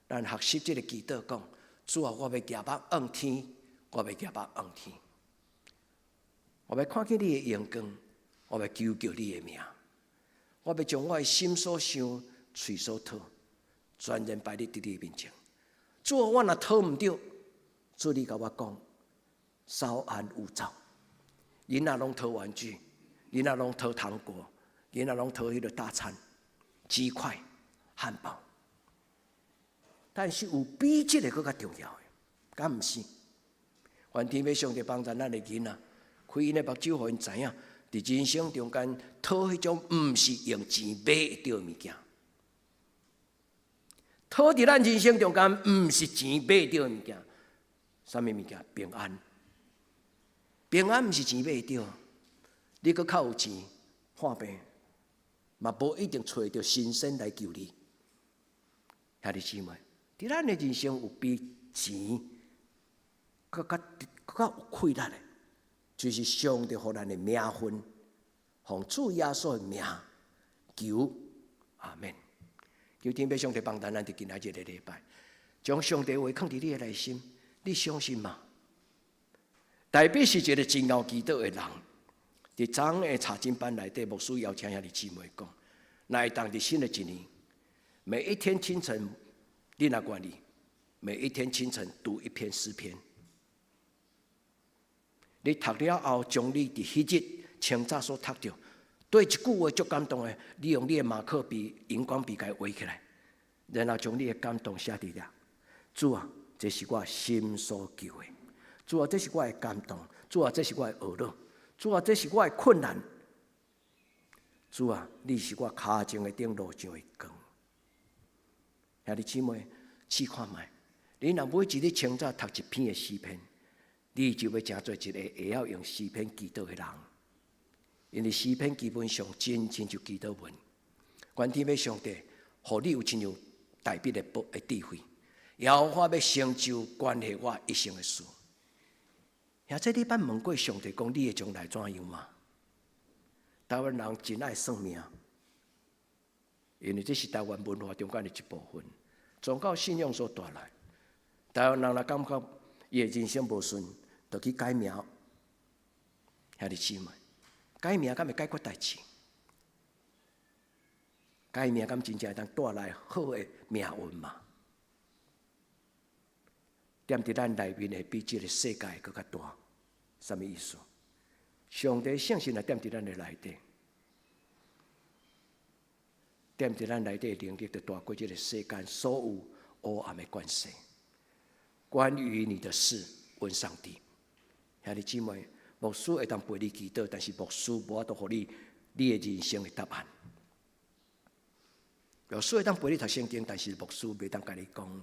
咱學習這個祈禱，講，主啊，我欲舉目向天，我欲舉目向天，我欲看見你的榮光，我欲求叫你的名，我欲將我的心所想、喙所吐，全然擺佇你的面前。主啊，我若討毋著，主你共我講，稍安勿躁。囡仔攏討玩具，囡仔攏討糖果，囡仔攏討彼個大餐、雞塊、漢堡。但是有比這個閣較重要的，敢毋是？願天父上帝幫助咱的囡仔，開𪜶的目睭，予𪜶知影，佇人生中間討彼種毋是用錢買會著的物件。討佇咱人生中間毋是錢買會著的物件，啥物物件？平安。平安毋是錢買會著，你閣較有錢看病，嘛無一定揣著神仙來救你。兄弟姊妹，佇咱的人生有比錢閣較閣較有氣力的，就是上帝予咱的名分，奉主耶穌的名求，阿門。求天父上帝幫助咱佇今仔日個禮拜，將上帝話囥佇你的內心，你相信嗎？大衛是一個真𠢕祈禱的人，佇昨昏的查經班內底，牧師邀請兄弟姊妹講，若會當佇新的一年，每一天清晨，你若願意，每一天清晨讀一篇詩篇。你讀了後，將你佇彼日清早所讀著，對一句話足感動的，你用你的馬克筆、熒光筆共伊畫起來，然後將你的感動寫佇遐。主啊，這是我心所求的。主啊，這是我的感動。主啊，這是我的懊惱。主啊，這是我的困難。主啊，你是我跤前的燈，路上的光。兄弟姊妹，試看覓，你若每一日清早讀一篇的詩篇，你就欲成做一個會曉用詩篇祈禱的人。因為詩篇基本上真親像祈禱文。願天父上帝，予你有親像大衛的寶的智慧，耶和華欲成就關係我一生的事。或者你捌問過上帝講，你的將來怎樣嗎？台灣人真愛算命，因為這是台灣文化中間的一部分，宗教信仰所帶來。台灣人若感覺伊的人生無順，就去改名。兄弟姊妹，改名敢會解決代誌？改名敢真正會當帶來好的命運嗎？踮佇咱內面的比這個世界閣較大，啥物意思？上帝聖神若踮佇咱的內底，踮佇咱內底能力，就大過這个世間所有黑暗的權勢。關於你的事，問上帝。兄弟姊妹，牧師會當陪你祈禱，但是牧師無法度予你你的人生的答案。牧師會當陪你讀聖經，但是牧師袂當共你講，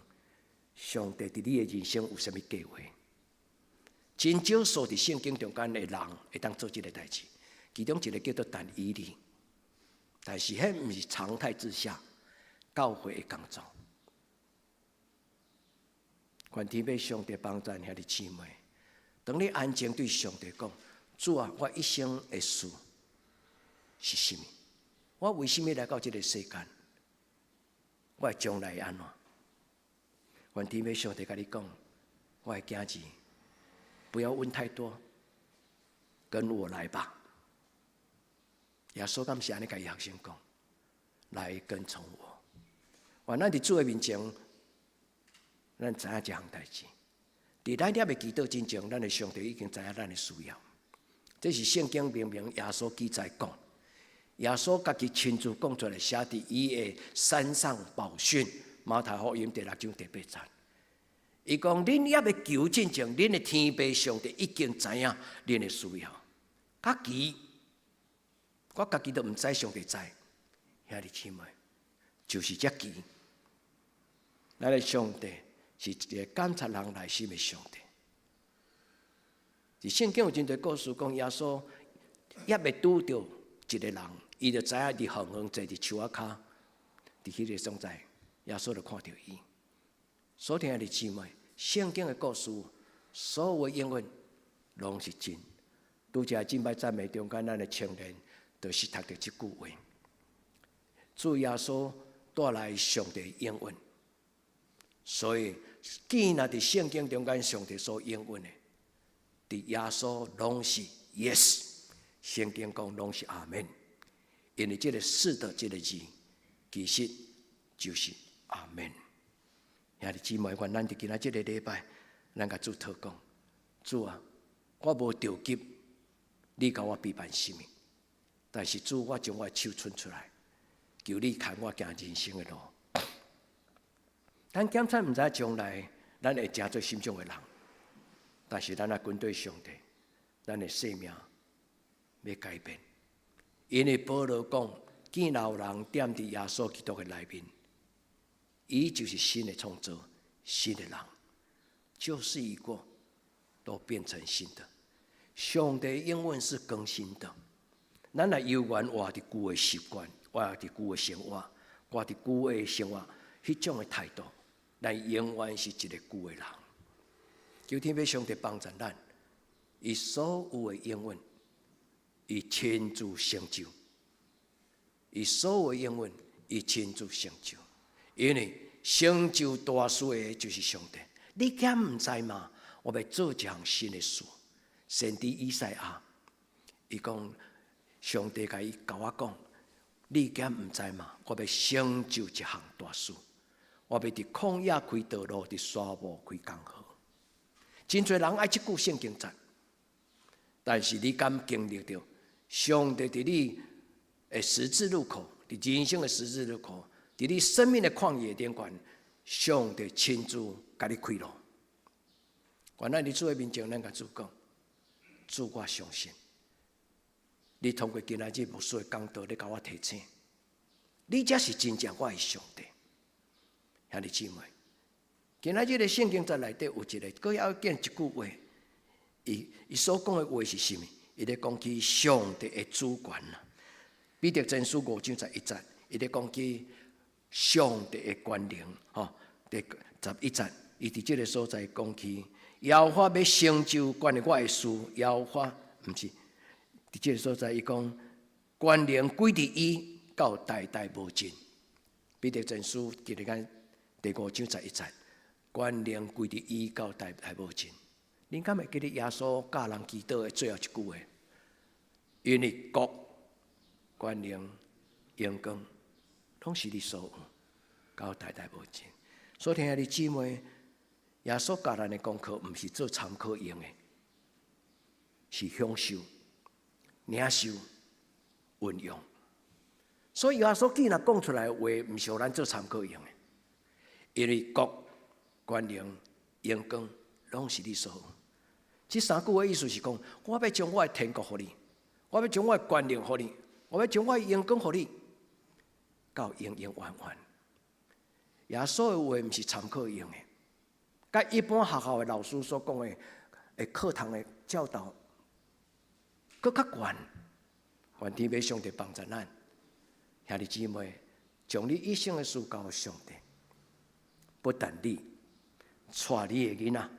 上帝佇你的人生有啥物計劃。真少數佇聖經中間的人會當做這个代誌，其中一个叫做但以理，但是彼毋是常態之下教會的工作。願天父上帝幫助兄弟姊妹，當你安靜對上帝講：主啊，我一生的事是啥物？我為啥物來到這个世間？我的將來會按怎？願天父上帝共你講，我的囝兒，不要問太多，跟我來吧。耶穌敢是按呢共伊學生講，來跟從我。願咱佇主的面前，咱知影一項代誌。佇咱猶未祈禱之前，咱的上帝已經知影咱的需要。這是聖經明明耶穌記載講，耶穌家己親自講出來，寫佇伊的山上寶訓，馬太福音第六章第八節。伊講：恁猶未求之前，恁的天父上帝已經知影恁的需要。家己，我家己都毋知，上帝知。兄弟姊妹，就是遮奇。咱的上帝是一个監察人內心的上帝。佇聖經有真濟故事講，耶穌猶未拄著一个人，伊就知影佇遠遠坐佇樹仔跤，佇彼个所在，耶穌就看著伊。所以兄弟姊妹，聖經的故事，所有的應允攏是真。拄才敬拜讚美中間，咱的青年就是讀著這句話。主耶穌帶來上帝應允，所以既然佇聖經中間上帝所應允的，佇耶穌攏是 yes，聖經講攏是阿門。因為這个是的這个字，其實就是阿門。兄弟姊妹，願咱佇今仔這个禮拜，咱共主禱告，主啊，我無著急，你共我備辦啥物？但是主，我將我的手伸出來，求你牽我行人生的路。咱檢查毋知將來，咱會成做啥種的人，但是咱若跟隨上帝，咱的生命欲改變。因為保羅講，既然有人踮佇耶穌基督的內面，伊就是新的創造，新的人，舊事已過，都變成新的。上帝應允是更新的。咱若猶原活佇舊的習慣，活佇舊的生活，活佇舊的生活，彼種的態度，咱永遠是一个舊的人。求天父上帝幫助咱，伊所有的應允，伊親自成就；伊所有的應允，伊親自成就。因為成就大事的就是上帝。你敢毋知嗎？我欲做一項新的事。先知以賽亞，伊講上帝共伊共我講，你敢毋知嗎？我欲成就一項大事。我欲佇曠野開道路，佇沙漠開江河。真濟人愛這句聖經節，但是你敢經歷著上帝佇你的十字路口，佇人生的十字路口，佇你生命的曠野頂懸，上帝親自共你開路。願咱佇主的面前，咱共主講，主我相信，你通過今仔日牧師的講道，你共我提醒，你才是真正我的上帝。兄弟姊妹，今仔日的聖經節內底有一个，閣要見一句話，伊伊所講的話是啥物？伊咧講起上帝的主權啦。彼得前書五章十一節，伊咧講起上帝的權能，吼，第十一節，伊佇這个所在講起，耶和華欲成就關於我的事，耶和華毋是，佇這个所在伊講，權能歸佇伊，到代代無盡。彼得前書記咧講第五章十一節，權能歸佇伊，到代代無盡。恁敢會記得耶穌教人祈禱的最後一句話？因為國、權能、榮光，攏是你所有，到代代無盡。所以，兄弟姊妹，耶穌教咱的功課，毋是做參考用的，是享受、領受、運用。所以耶穌既然講出來的話，毋是予咱做參考用的，因為國、權能、榮光，攏是你所予。這三句話意思是講，我欲將我的天國予你，我欲將我的權能予你，我欲將我的榮光予你，到永永遠遠。耶穌的話毋是參考用的，佮一般學校的老師所講的，課堂的教導，閣較懸。願天父上帝幫助咱，兄弟姊妹，將你一生的事交予上帝，不但你，帶你的囡仔，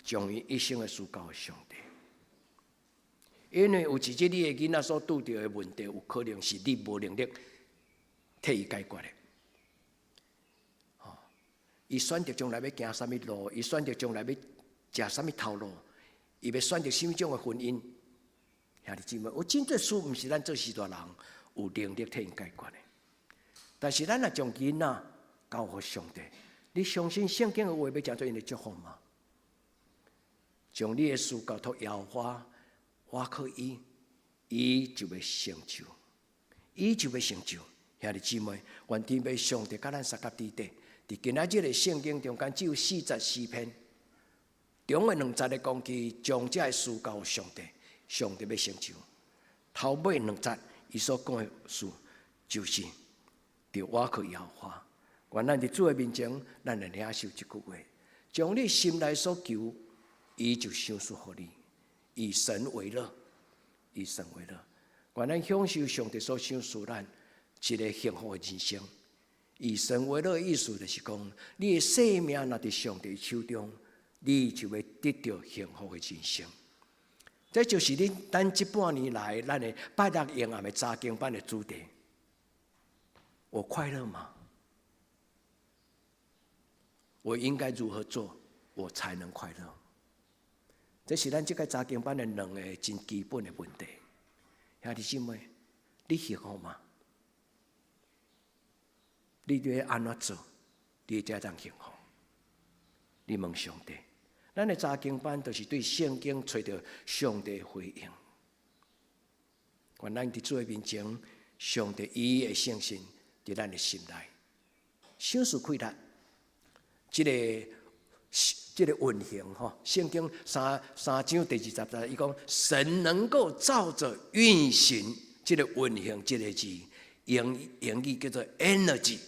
將伊一生的事交予上帝。因為有一日你的囡仔所拄著的問題，有可能是你無能力替伊解決的。伊選擇將來欲行啥物路，伊選擇將來欲食啥物頭路，伊欲選擇啥物種的婚姻。兄弟姊妹，有真濟事毋是咱做序大人有能力替𪜶解決的。但是咱若將囡仔交予上帝，你相信聖經的話欲成做𪜶的祝福嗎？將你的事交託耶和華，倚靠伊，伊就欲成就，伊就欲成就。兄弟姊妹，願天父上帝佮咱相佮佇底。佇今仔日的聖經中間，只有四節詩篇，中的兩節咧講起將這个事交予上帝，上帝欲成就。頭尾兩節，伊所講的事就是著倚靠耶和華。願咱佇主的面前，咱來領受這句話：將你心內所求，伊就賞賜予你。以神為樂，以神為樂。願咱享受上帝所賞賜咱一个幸福的人生。以神為樂的意思就是講，你的生命若佇上帝手中，你就會得著幸福的人生。這就是恁咱這半年來咱的拜六夜暗的查經班的主題。我快樂嗎？我應該如何做，我才能快樂？這是咱這個查經班的兩個真基本的問題。兄弟姊妹，你幸福嗎？你欲按怎做，你才當幸福？你問上帝。咱的查經班就是對聖經揣著上帝回應。願咱佇主的面前，上帝伊的聖神佇咱的心內，賞賜氣力。這個運行吼，聖經三章第二十節，伊講神能夠照著運行這個運行這個字，英語叫做 energy。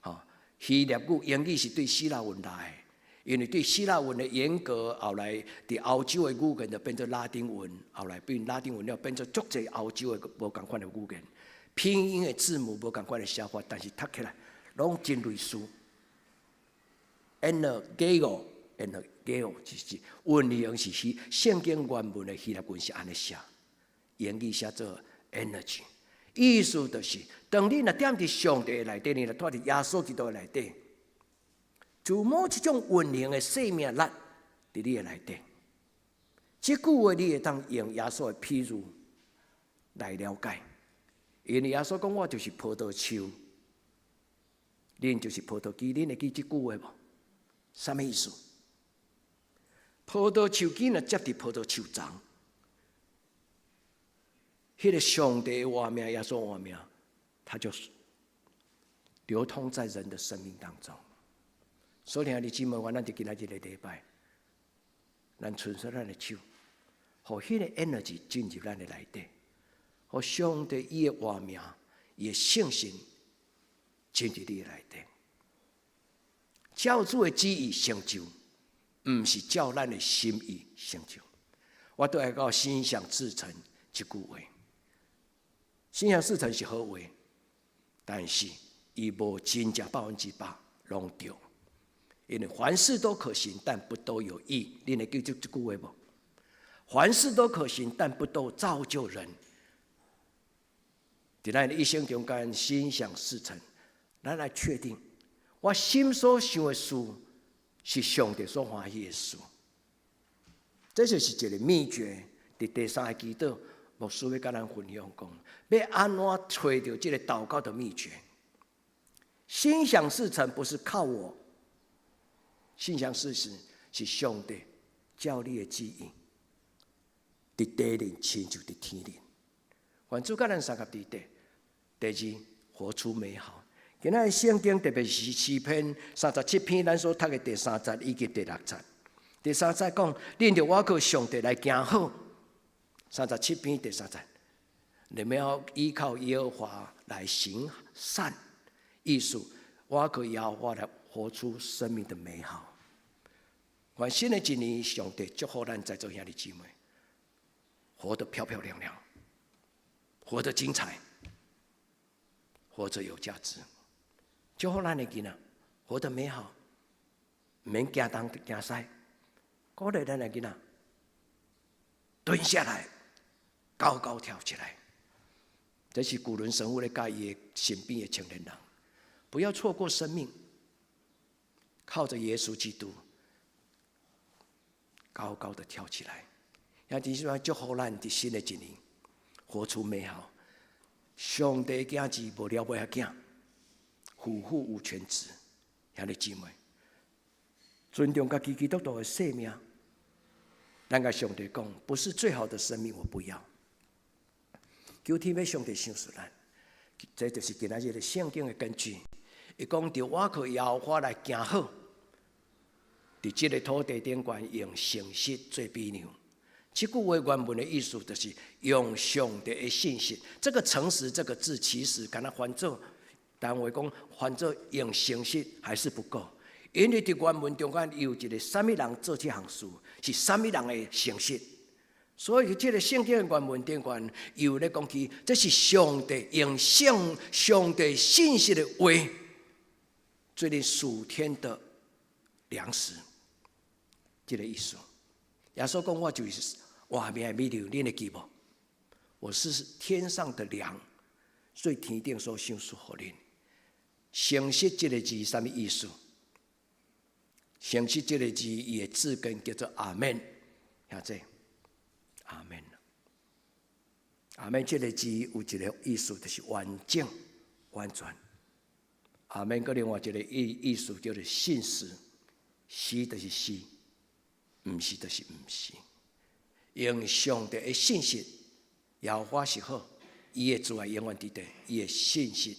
吼，希臘語英語是對希臘文來的，因為對希臘文的沿革，後來佇歐洲的語言就變做拉丁文，後來變拉丁文了，變做足濟歐洲的無仝款的語言，拼音的字母無仝款的寫法，但是讀起來攏真類似。Energeo，energeo 就是運行是希聖經原文的希臘文是按呢寫，英語寫做 energy，意思就是，當你若踮佇上帝內底，你若蹛佇耶穌基督內底，就某一種運行的生命力佇你的內底。這句話你會當用耶穌的譬喻來了解，因為耶穌講我就是葡萄樹，恁就是葡萄枝，恁會記這句話無？啥物意思？葡萄樹枝若接佇葡萄樹叢，彼個上帝的活命，耶穌活命，它就流通在人的生命當中。所以兄弟姊妹，咱佇今仔日個禮拜，咱伸出咱的手，予彼個 energy 進入咱的內底，予上帝伊的活命，伊的聖神進入你的內底。照主的旨意成就，毋是照咱的心意成就。我都愛講心想事成這句話。心想事成是好話，但是伊無真正100%攏對。因為凡事都可行，但不都有益。你會記這句話無？凡事都可行，但不都造就人。佇咱的一生中間，心想事成，咱來確定，我心所想的事是上帝所歡喜的事。這就是一個秘訣。佇第三个祈禱，牧師欲佮咱分享講，欲按怎揣著這個禱告的秘訣？心想事成不是靠我，心想事成是上帝照你的旨意，佇地裡親像佇天裡。願主佮咱相佮佇底，第二，活出美好。今仔日聖經特別是詩篇37篇，咱所讀的第三節以及第六節。第三節講，恁著倚靠上帝來行好。37篇第三節，你們要依靠耶和華來行善，意思倚靠耶和華來活出生命的美好。願新的一年，上帝祝福咱在座兄弟姊妹，活得漂漂亮亮，活得精彩，活着有價值。祝福咱的囡仔活得美好，毋免驚東驚西，鼓勵咱的囡仔蹲下來，高高跳起來。這是古倫神父咧教伊的身邊的青年人，不要錯過生命，靠着耶穌基督，高高的跳起來。也就是說，祝福咱佇新的一年，活出美好。上帝囝子無了尾仔囝，夫婦無全職，兄弟姊妹，尊重家己基督徒的生命。咱共上帝講，不是最好的生命，我不要。求天父上帝賞賜咱，這就是今仔日的聖經的根據。伊講著倚靠耶和華來行好，佇這个土地頂懸用誠實做比量。這句話原文的意思就是用上帝的信實。這個誠實這個字其實敢若翻做，單話講翻做用誠實還是不夠，因為佇原文中間有一個啥物人做這項事，是啥物人的誠實。所以這个聖經的原文頂懸有咧講起，這是上帝用聖上帝信實的話，做恁屬天的糧食，這個意思。耶穌講我就是活命的米糧，恁會記無？我是天上的糧，所以天頂所賞賜予恁。誠實這个字啥物意思？誠實這个字，伊的字根叫做阿門，聽這。阿門。阿門這个字有一个意思，就是完整、完全。阿門，閣另外一个意思叫做信實，是就是是，毋是就是毋是。用上帝的信實，耶和華是好，伊的慈愛永遠佇佇，伊的信實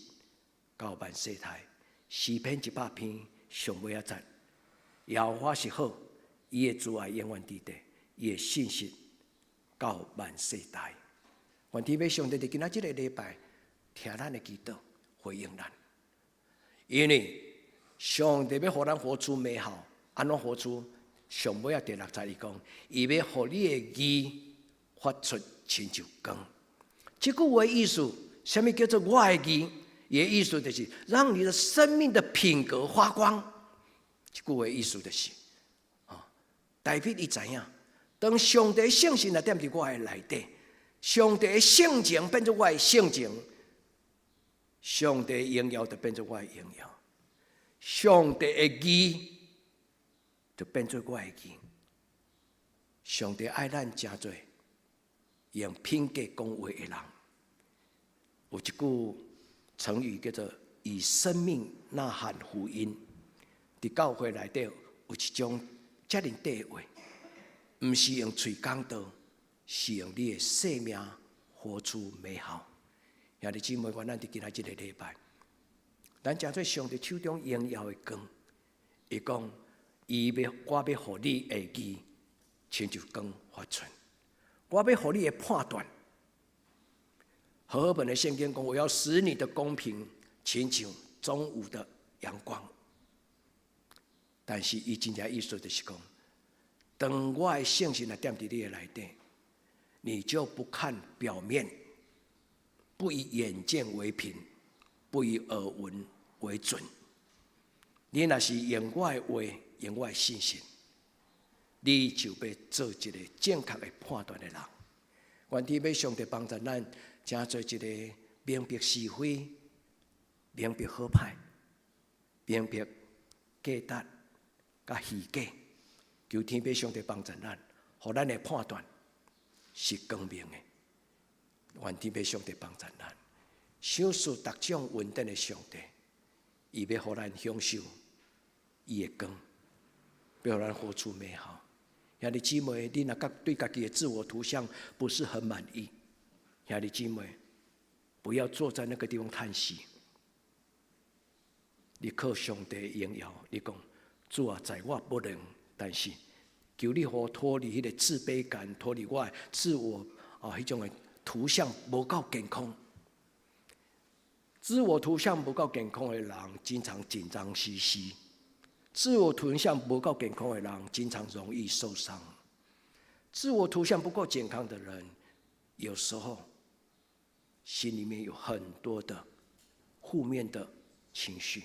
到萬世代。詩篇100篇上尾仔節，耶和華是好，伊的慈愛永遠佇佇，伊的信實到萬世代。願天父上帝佇今仔這个禮拜聽咱的祈禱，回應咱。因為上帝欲予咱活出美好，按怎活出？上尾仔第六節伊講，伊欲予你的義發出親像光。這句話意思，啥物叫做我的義？伊的意思就是讓你的生命的品格發光。這句話意思就是，啊，大衛伊知影，當上帝聖神來踮佇我的內底，上帝的性情變做我的性情，上帝榮耀就變做我的榮耀，上帝的義就變做我的義。上帝愛咱成做用品格講話的人。有一句成語叫做“以生命吶喊福音”。佇教會內底有一種遮爾短話，毋是用喙講道，是用你的生命活出美好。兄弟姊妹，願咱佇今仔這个禮拜，咱成做上帝手中榮耀的光。伊講，伊欲我欲予你的義，親像光發出。我欲予你的判斷。和合本的聖經講，我要使你的公平親像中午的陽光。但是伊真正意思就是講，當我的聖神來踮佇你的內底，你就不看表面，不以眼見為憑，不以耳聞為準。你若是用我的話，用我的信心，你就欲做一个正確的判斷的人。願天父上帝幫助咱，成做一个明白是非、明白好歹、明白價值佮虛假。求天父上帝幫助咱，予咱的判斷是光明的。願天父上帝幫助咱，賞賜逐種恩典的上帝，伊欲予咱享受伊的光，欲予咱活出美好。兄弟姊妹，你若覺對家己的自我圖像不是很滿意，兄弟姊妹，不要坐在那個地方嘆息。你靠上帝榮耀，你講主啊，在我不能，但是求你予我脫離彼個自卑感，脫離我的自我啊，彼種的圖像無夠健康。自我圖像無夠健康的人，經常緊張兮兮；自我圖像無夠健康的人，經常容易受傷。自我圖像不夠健康的人，有時候心裡面有很多的負面的情緒。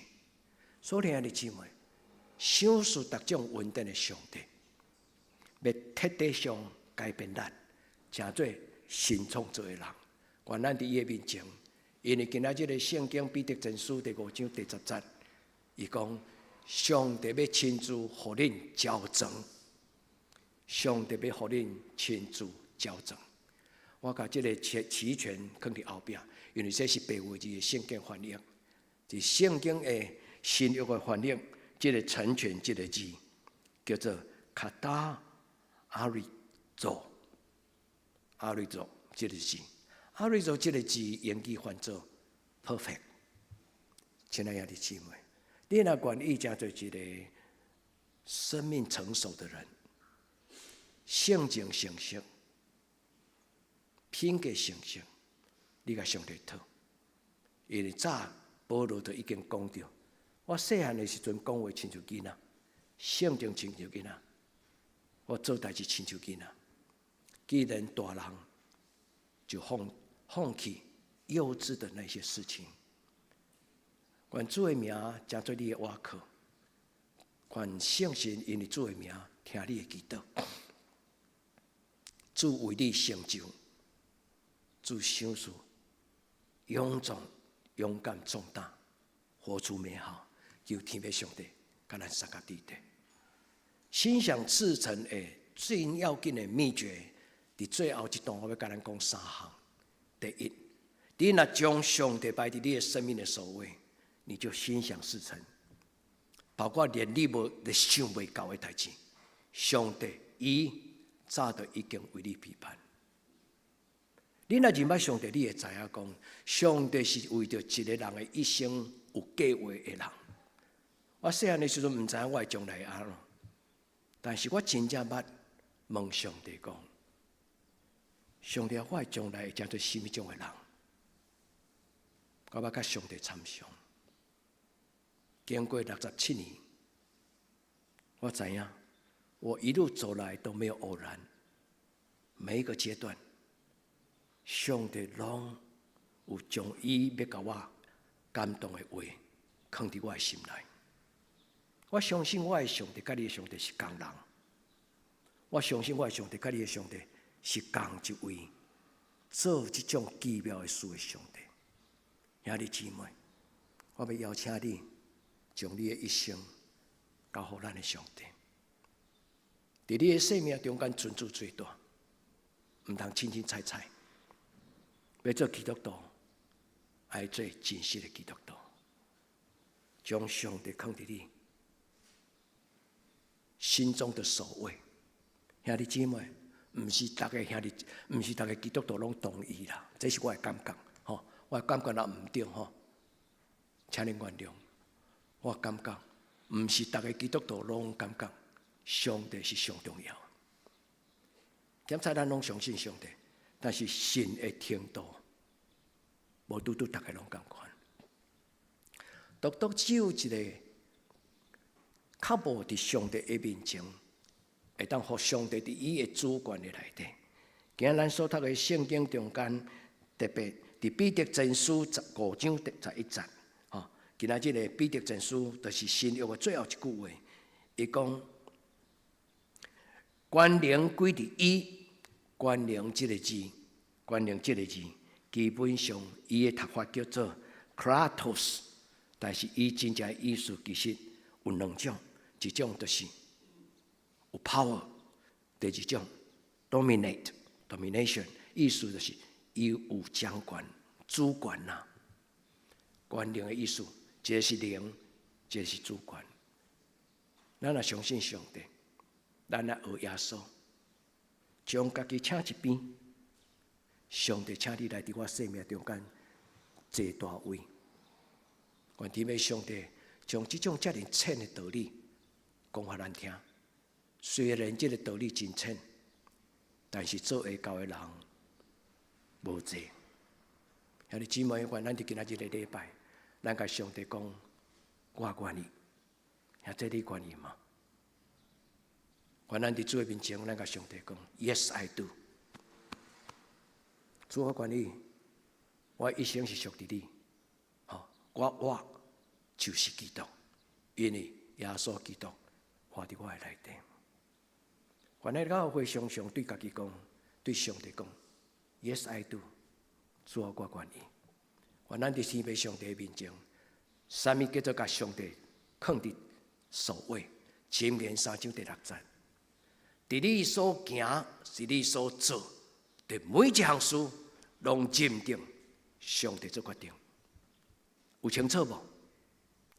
所以，兄弟姊妹，賞賜逐種恩典的上帝，欲徹底上改變咱，成做新創造的人。願咱佇伊的面前，因為今仔這个聖經彼得前書第五章第十節，伊講上帝欲親自予恁澆灌，上帝欲予恁親自澆灌。我共這个齊全囥佇後壁，因為這是白話字的聖經翻譯，是聖經的新約的翻譯，這个成全這个字叫做 katarizo，arizo 這个字，arizo 這个字英語翻做 perfect。親愛的姊妹，你若願意成做一個生命成熟的人，性情成熟，品格成熟，你共上帝討，因為早保羅就已經講著，我細漢的時陣講話親像囡仔，性情親像囡仔，我做代誌親像囡仔。既然大人，就放棄幼稚的那些事情。願主的名成做你的倚靠，願聖神因為主的名聽你的祈禱，主為你成就，主賞賜勇壯、勇敢、壯膽，活出美好，求天父上帝共咱相佮佇佇。心想事成的最要緊的秘訣，佇最後一段我欲共咱講三項。第一，你若將上帝擺佇你的生命的首位，你就心想事成。包括連你無咧想袂到的代誌，上帝伊早就已經為你備辦。你若認捌上帝，你會知影講，上帝是為著一個人的一生有計劃的人。我細漢的時陣毋知影我的將來會按怎，但是我真正捌問上帝講：上帝，我的將來會成做啥物種的人？我捌共上帝參詳。經過67年，我知影，我一路走來都沒有偶然，每一個階段，上帝攏有將伊欲共我感動的話，囥佇我的心內。我相信我的上帝佮你的上帝是仝人，我相信我的上帝佮你的上帝是仝一位做這種奇妙的事的上帝。兄弟姊妹，我欲邀請你，將你的一生交予咱的上帝。佇你的生命中間，尊主最大，毋通凊凊彩彩。欲做基督徒，愛做真實的基督徒，將上帝囥佇你心中的首位。兄弟姊妹，毋是逐个兄弟，毋是逐个基督徒攏同意啦，這是我的感覺，吼，我的感覺若毋對吼，請恁原諒。我感覺，毋是逐个基督徒攏感覺上帝是上重要。檢查咱攏相信上帝，但是信的程度，無拄拄逐个攏仝款。獨獨只有一個較無佇上帝的面前，會當予上帝佇伊的主權的內底。今仔咱所讀的聖經中間，特別佇彼得前書五章第十一節，吼，今仔這個彼得前書就是新約的最後一句話，伊講權能歸佇伊，權能這个字，權能這个字，基本上伊的讀法叫做 kratos，但是伊真正意思其實有兩種，一種就是有 power，第二種 dominate，domination，意思就是伊有掌權、主權啦。權能的意思，一个是靈，一个是主權。咱若相信上帝，咱若學耶穌，將家己請一邊，上帝請你來佇我生命中間，坐大位。願天父上帝將這種遮爾淺的道理講予咱聽。雖然這个道理真淺，但是做會到的人無濟。兄弟姊妹，願咱佇今仔日個禮拜，咱共上帝講，我願意。兄弟，你願意嗎？願咱佇主的面前，咱共上帝講，Yes, I do。主，我願意，我一生是屬佇你。吼，我活就是基督，因為耶穌基督活佇我的內底。願咱教會常常對家己講，對上帝講，Yes, I do。主，我願意。願咱佇天父上帝面前，啥物叫做共上帝囥佇首位？箴言三章第六節，佇你所行，是你所做，佇每一項事，攏認定上帝做決定。有清楚無？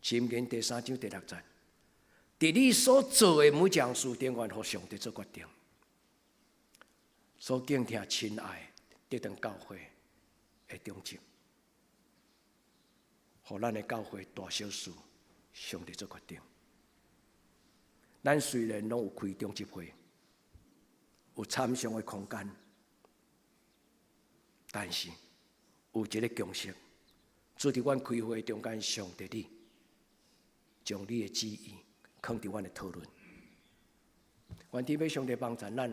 箴言第三章第六節，佇你所做的每一項事，頂懸予上帝做決定。所敬聽親愛得當教會的長執，予咱的教會大小事，上帝做決定。咱雖然攏有開長執會，有參詳的空間，但是有一个共識，主佇阮開會中間，上帝你將你的旨意囥佇阮的討論。願天父上帝幫助咱，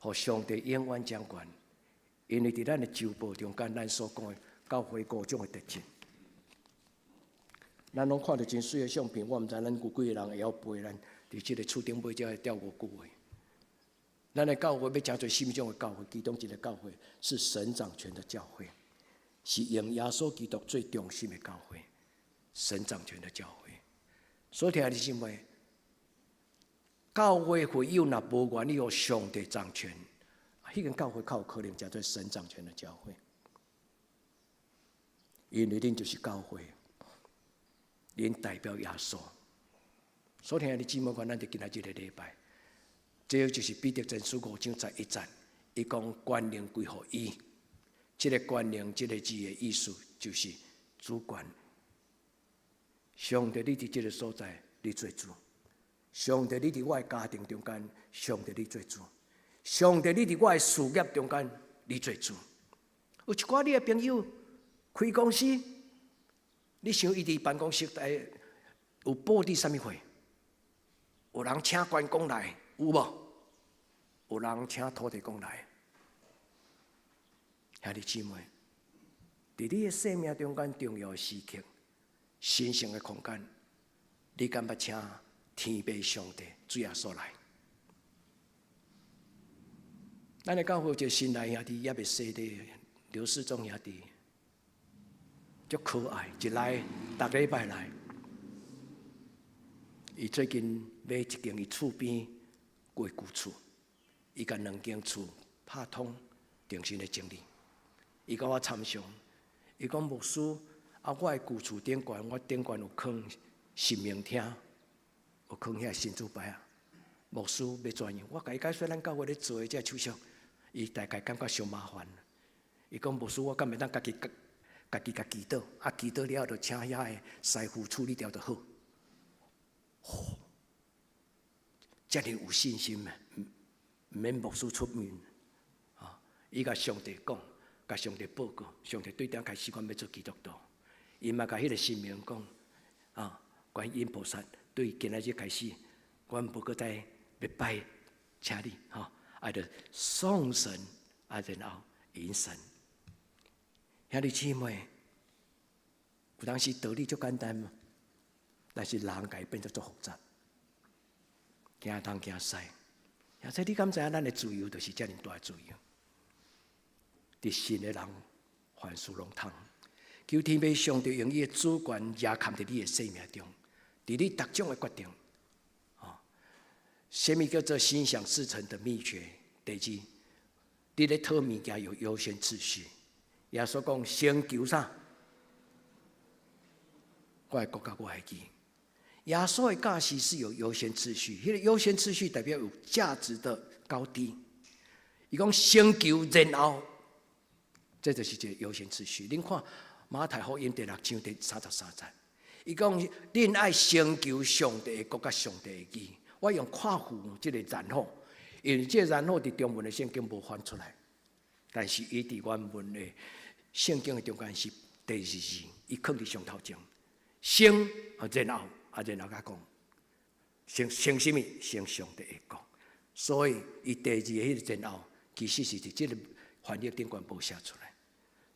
予上帝永遠掌權。因為佇咱的週報中間，咱所講的教會五種的特質，咱攏看著真媠的相片，我毋知咱有幾个人會曉背咱佇這个厝頂尾才會釣五句話。咱的教會欲成做啥物種的教會？其中一个教會是神掌權的教會，是用耶穌基督最中心的教會，神掌權的教會。所以兄弟姊妹，教會會友若無願意予上帝掌權，彼間教會較有可能成做神掌權的教會，因為恁就是教會，恁代表耶穌。所以兄弟姊妹，咱佇今仔這个禮拜，這就是彼得前書五章十一節，伊講權能歸予伊。這个權能這个字的意思就是主權。上帝，你佇這个所在，你做主；上帝，你佇我的家庭中間，上帝你做主；上帝，你佇我的事業中間，你做主。有一寡你的朋友開公司，你想伊佇辦公室內有布置啥物貨？有人請關公來，有無？有人請土地公來？兄弟姊妹，佇你的生命中間重要的時刻，神聖的空間，你敢捌請天父上帝主耶穌來？咱的教會有一個新來兄弟，猶未洗禮，劉世忠兄弟，足可愛，一來逐禮拜來。伊最近買一間伊厝邊舊舊厝，伊共兩間厝拍通，重新咧整理。伊共我參詳，伊講牧師，啊，我的舊厝頂懸，我頂懸有囥神明廳，有囥遐神主牌啊。牧師欲怎樣？我共伊解說，咱教會咧做的這手續，伊大概感覺傷麻煩。伊講牧師，我敢會當家己家己共祈禱，啊，祈禱了後，就請遐个師傅處理掉就好。吼，遮爾有信心的，毋免牧師出面。啊，伊共上帝講，共上帝報告，上帝對頂開始阮欲做基督徒，伊嘛共彼个神明講，啊，觀音菩薩對今仔日開始，阮無閣再欲拜，請你吼，啊，就送神，啊，然後迎神。兄弟姊妹，有當時道理足簡單嘛，但是人共伊變做足複雜，驚東驚西。而且你敢知影，咱的自由就是遮爾大的自由。佇信的人，凡事攏通。求天父上帝用伊的主權壓崁佇你的生命中，佇你逐種的決定。哦，啥物叫做心想事成的秘訣？第二，你咧討物件有優先次序。耶穌講先求啥？我的國佮我的義。耶穌的教示是有優先次序，彼个優先次序代表有價值的高低。伊講先求，然後，這就是一个優先次序。恁看，馬太福音第六章第三十三節，伊講：恁愛先求上帝的國佮上帝的義。我用括弧這個然後，因為這個然後佇中文的聖經無翻出來，但是伊佇原文的聖經的中間是第二字，伊囥佇上頭前。先啊，然後啊，然後佮講，先先啥物？先上帝的國。所以伊第二個彼個然後，其實是佇這個翻譯頂懸無寫出來。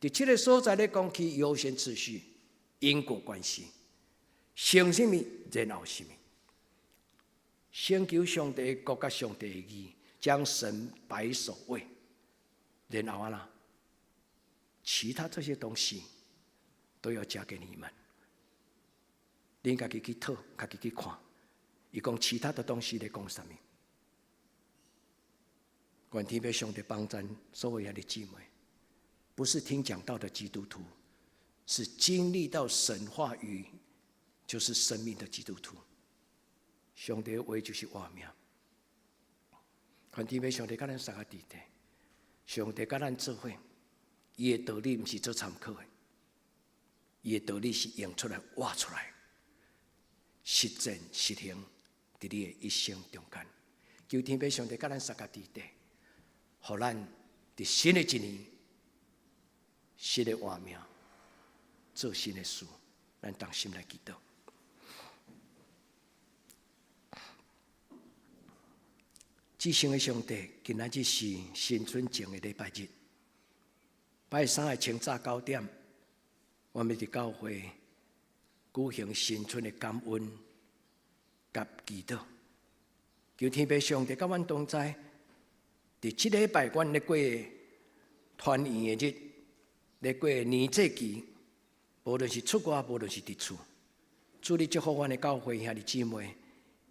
佇這個所在咧講起優先次序、因果關係，先啥物，然後啥物？先求上帝的國佮上帝的義，將神擺首位，然後啊啦，其他這些東西都要加給你們。恁家己去討，家己去看。伊講其他的東西咧講啥物？願天父上帝幫贊所有兄弟姊妹，不是聽講道的基督徒，是經歷到神話語就是生命的基督徒。上帝的話就是活命。願天父上帝佮咱三個弟弟，上帝佮咱做伙，伊的道理毋是做參考的，伊的道理是用出來活出來，實踐實行佇你的一生中間。求天父上帝佮咱三個弟弟，予咱佇新的一年，新的活命，做新的事，咱同心來祈禱。至聖的上帝，今仔日是新春前的禮拜日，拜三的清早九點，我們佇教會舉行新春的感恩佮祈禱。求天父上帝佮阮同在，佇這禮拜，阮咧過團圓的日，咧過年節期，無論是出外，無論是佇厝，主你祝福阮的教會兄弟姊妹，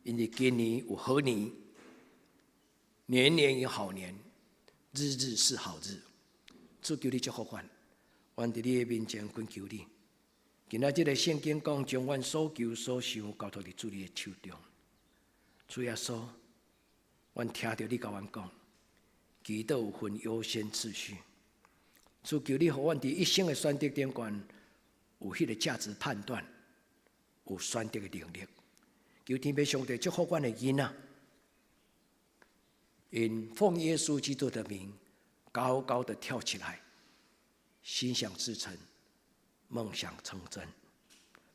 因為今年有好年。年年有好年，日日是好日。主求你祝福阮，阮佇你的面前懇求你。今仔這個聖經講，將阮所求所想交託佇主你的手中。主耶穌，阮聽著你共阮講，祈禱有分優先次序。主求你予阮佇一生的選擇頂懸，有彼個價值判斷，有選擇的能力。求天父上帝祝福阮的囡仔。𪜶奉耶穌基督的名，高高的跳起來，心想事成，夢想成真。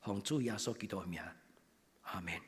奉主耶穌基督的名，阿門。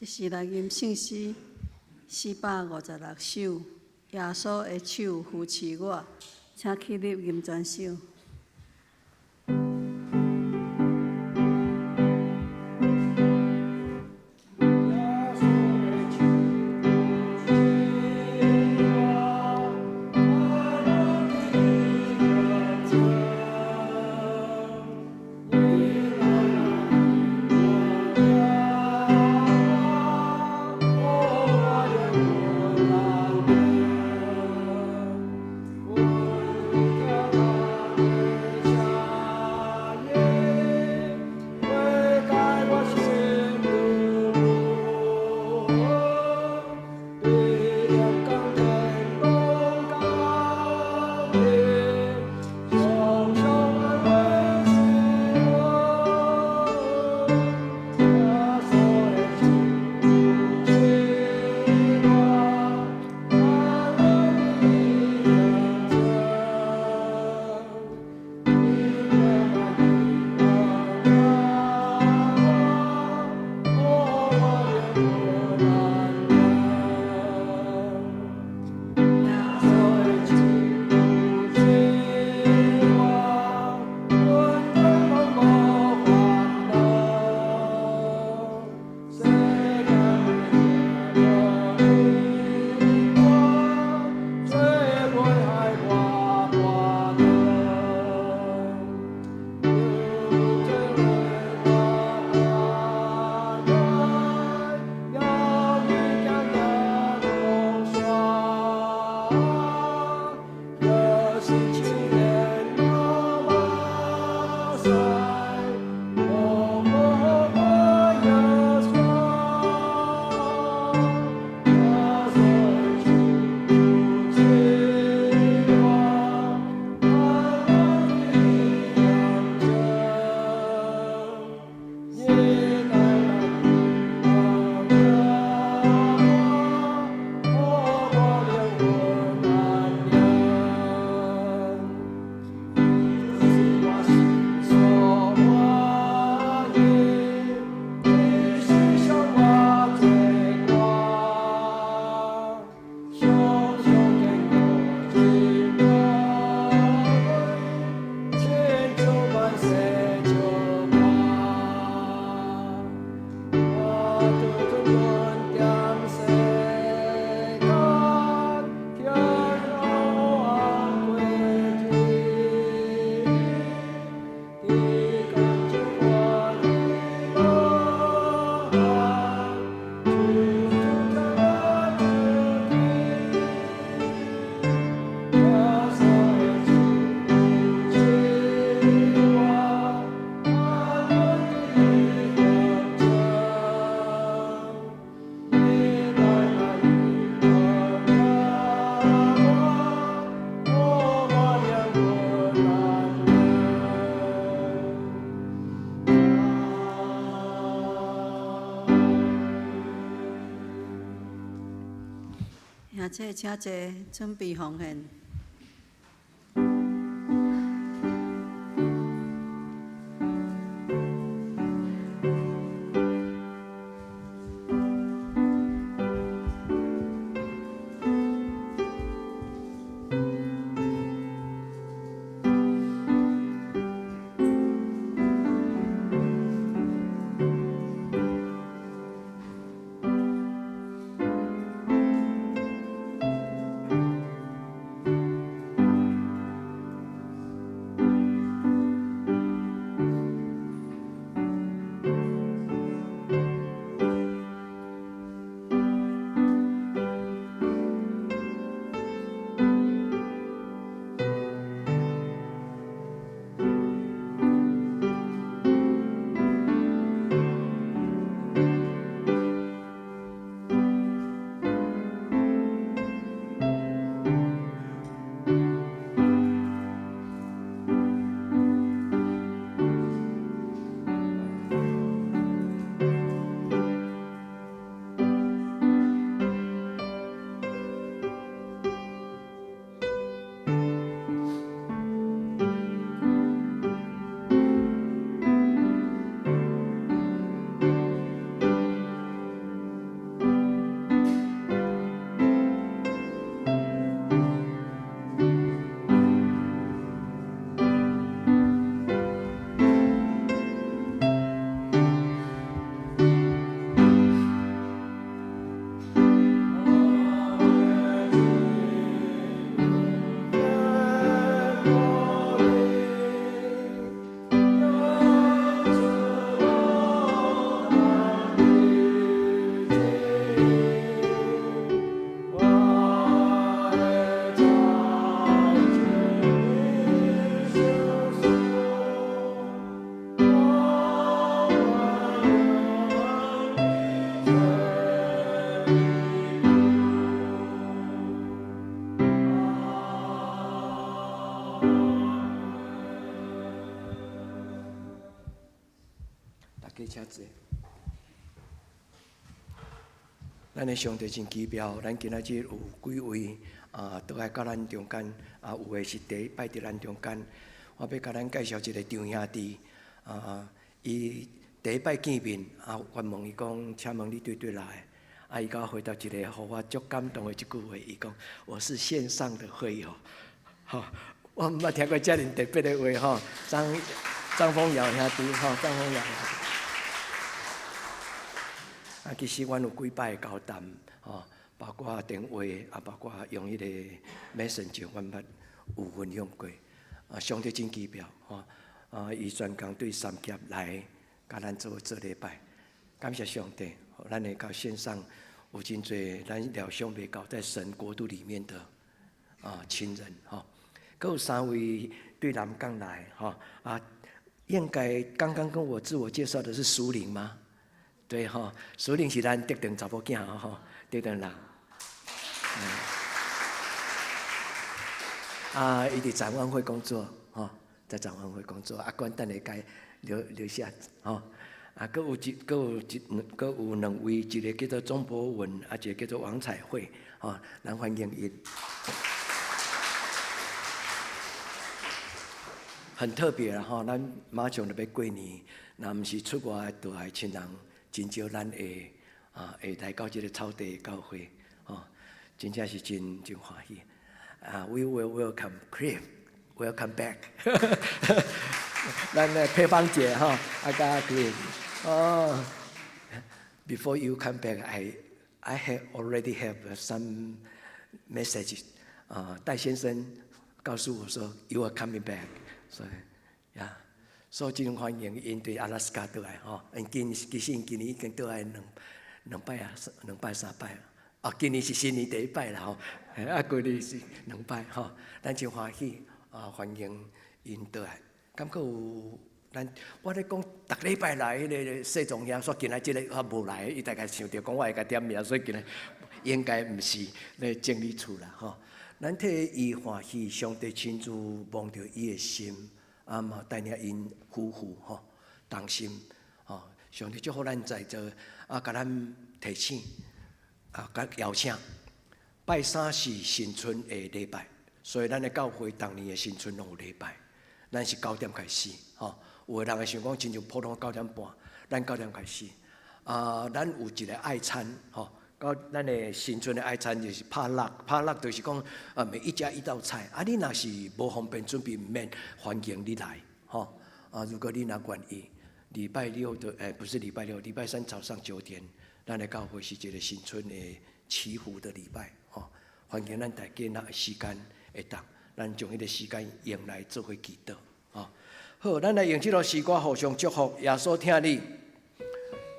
這是來吟聖詩456首，耶穌的手扶持我，請起立吟全首。兄弟，請坐，準備奉獻。請坐。咱的上帝真奇妙，咱今仔日有幾位啊，倒來佮咱中間啊，有的是第一擺佇咱中間。我欲共咱介紹一個張兄弟啊，伊第一擺見面啊，我問伊講，請問你對佗來？啊，伊共我回答一個予我足感動的一句話，伊講：我是線上的會友。吼，我毋捌聽過遮爾特別的話吼，張張峰堯兄弟吼，張峰堯。啊，其實阮有幾擺交談，吼，包括電話，啊，包括用彼個 Messenger，阮捌有分享過。啊，上帝真奇妙，吼！啊，伊專工對三峽來共咱做做禮拜，感謝上帝，咱會到線上有真濟咱料想袂到在神國度裡面的啊親人，吼。閣有三位對南港來，吼啊，應該剛剛跟我自我介紹的是淑玲嗎？對吼，淑玲是咱竹長查某囝吼，竹長人。啊，伊佇展望會工作，吼，在展望會工作。啊，阮等下共留留下，吼。啊，閣有一，閣有一，閣有兩位，一個叫做鍾博文，啊，一個叫做王彩慧，吼，咱歡迎𪜶。很特別啦，吼，咱馬上就欲過年，若毋是出外倒來親人，真少咱會啊會來到這個草地教會，吼，真正是真真歡喜。啊，We will welcome Cliff, welcome back。咱的佩芳姐吼，啊佮 Cliff，哦，Before you come back, I have already have some message。啊，戴先生告訴我說，You are coming back。所以，yeah，所以真歡迎𪜶對阿拉斯加倒來吼，𪜶今其實𪜶今年已經倒來兩兩擺啊，兩擺三擺啊，今年是新年第一擺啦吼，啊，舊年是兩擺吼，咱真歡喜啊，歡迎𪜶倒來。敢閣有咱，我咧講，逐禮拜來彼個細總兄，煞今仔這个猶無來，伊大概想著講我會共點名，所以今仔應該毋是咧整理厝啦吼。咱替伊歡喜，上帝親自摸著伊的心，啊嘛帶領𪜶夫婦吼同心吼，上帝祝福咱在座啊，共咱提醒啊，共邀請。拜三是新春的禮拜，所以咱的教會逐年的新春攏有禮拜。咱是九點開始，吼，有的人會想講，親像普通九點半，咱九點開始。啊，咱有一個愛餐，吼。到咱的新春的愛餐就是 potluck，potluck 就是講啊，每一家一道菜。啊，你若是無方便準備，毋免，歡迎你來，吼。啊，如果你若願意，禮拜六的，欸，不是禮拜六，禮拜三早上9點，咱的教會是一個新春的祈福的禮拜，吼。歡迎咱大家若有時間會當，咱將彼個時間用來做伙祈禱，吼。好，咱來用這首詩歌互相祝福，耶穌疼你。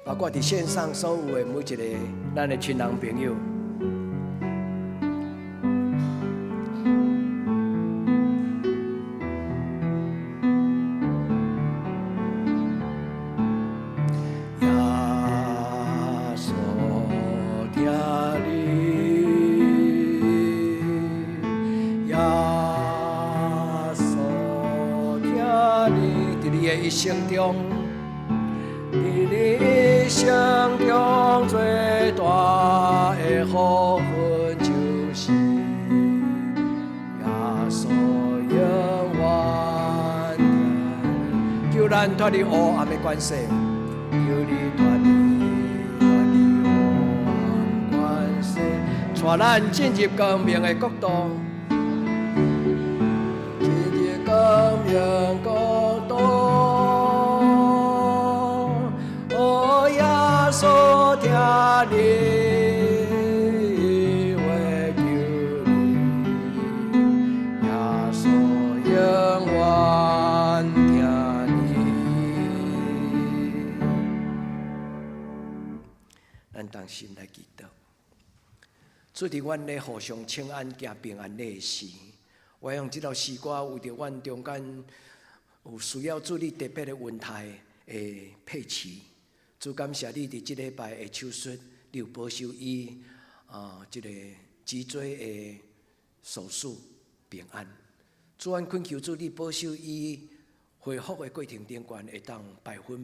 包括佇線上所有的每一個咱的親人朋友。耶穌疼你，耶穌疼你，佇你的一生中。佇你一生中最大的福分，就是耶穌永遠疼你，求咱脫離黑暗的權勢，求你脫離脫離黑暗權勢，帶咱進入光明的國度，進入光明國度。耶穌疼你，會救你，耶穌永遠疼你。咱同心來祈禱，主佇阮咧互相請安、行平安禮時，我用這首詩歌為著阮中間有需要主你特別的恩待的佩奇。主感謝你佇這禮拜的手術，你有保守伊啊，這個脊椎的手術平安。主，阮懇求主，你保守伊恢復的過程頂懸會當100%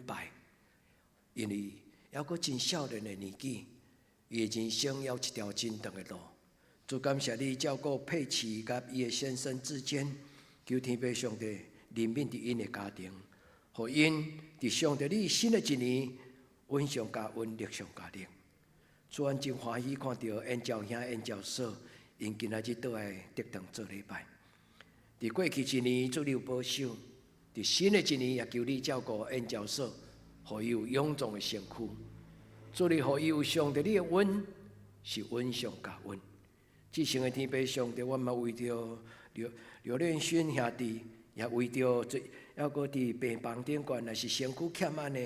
因為猶閣真少年的年紀，伊的人生猶有一條真長的路。主感謝你照顧佩奇佮伊的先生之間，求天父上帝憐憫佇𪜶的家庭，予𪜶佇上帝你新的一年恩上加恩，力上加力。主，阮真歡喜看著燕椒兄、燕椒嫂，𪜶今仔日倒來德堂做禮拜。佇過去一年，主你有保守；佇新的一年，也求你照顧燕椒嫂，予伊有勇壯的身軀。主你予伊有上帝你的恩，是恩上加恩。至聖的天父上帝，阮嘛為著劉劉連勳兄弟，也為著這猶閣佇病房頂懸，若是身軀欠安的，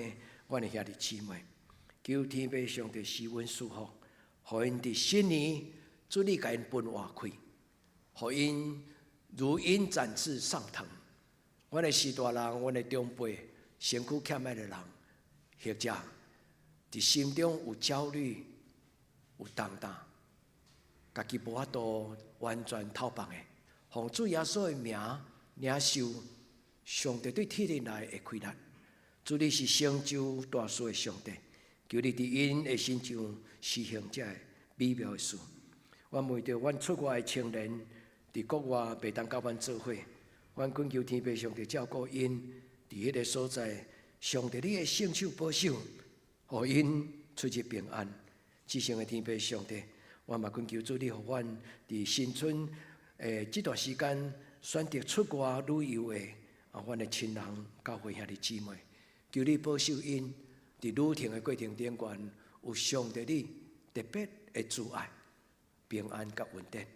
阮的兄弟姊妹，求天父上帝施恩賜福，予𪜶佇新年，主你共𪜶分活氣，予𪜶如鷹展翅上騰。阮的序大人，阮的長輩，身軀欠愛的人，或者佇心中有焦慮、有重擔，家己無法度完全透放的，奉主耶穌的名領受上帝對天靈來的氣力。主你是成就大事的上帝，求你佇𪜶的身上施行這个美妙的事。阮為著阮出外的青年，佇國外袂當佮阮做伙，阮懇求天父上帝照顧𪜶佇彼个所在，上帝你的聖手保守，予𪜶出入平安。至聖的天父上帝，我嘛懇求主你，予阮佇新春這段時間選擇出外旅遊的啊，阮的親人、教會兄弟姊妹，求你保守𪜶佇旅程的過程頂懸有上帝你特別的慈愛、平安佮恩典。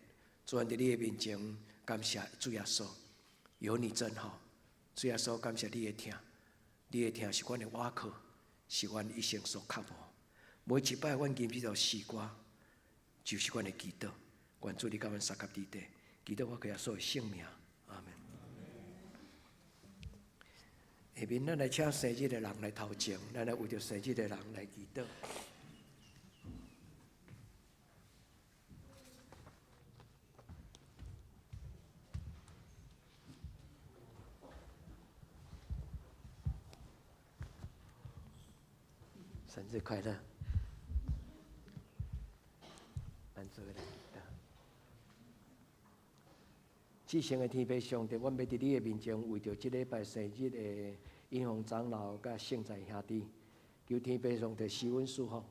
主，阮佇你的面前感謝主耶穌，有你真好。主耶穌，感謝你的疼，你的疼是阮的倚靠，是阮一生所渴慕。每一擺阮吟這首詩歌，就是阮的祈禱。願主你佮阮相佮佇底，祈禱我耶穌的聖名，阿門。下面咱來請生日的人來頭前，咱來為著生日的人來祈禱。生日快樂！咱做伙來祈禱。至聖的天父上帝，阮欲佇你的面前，為著這禮拜生日的英雄長老佮聖在兄弟，求天父上帝施恩賜福，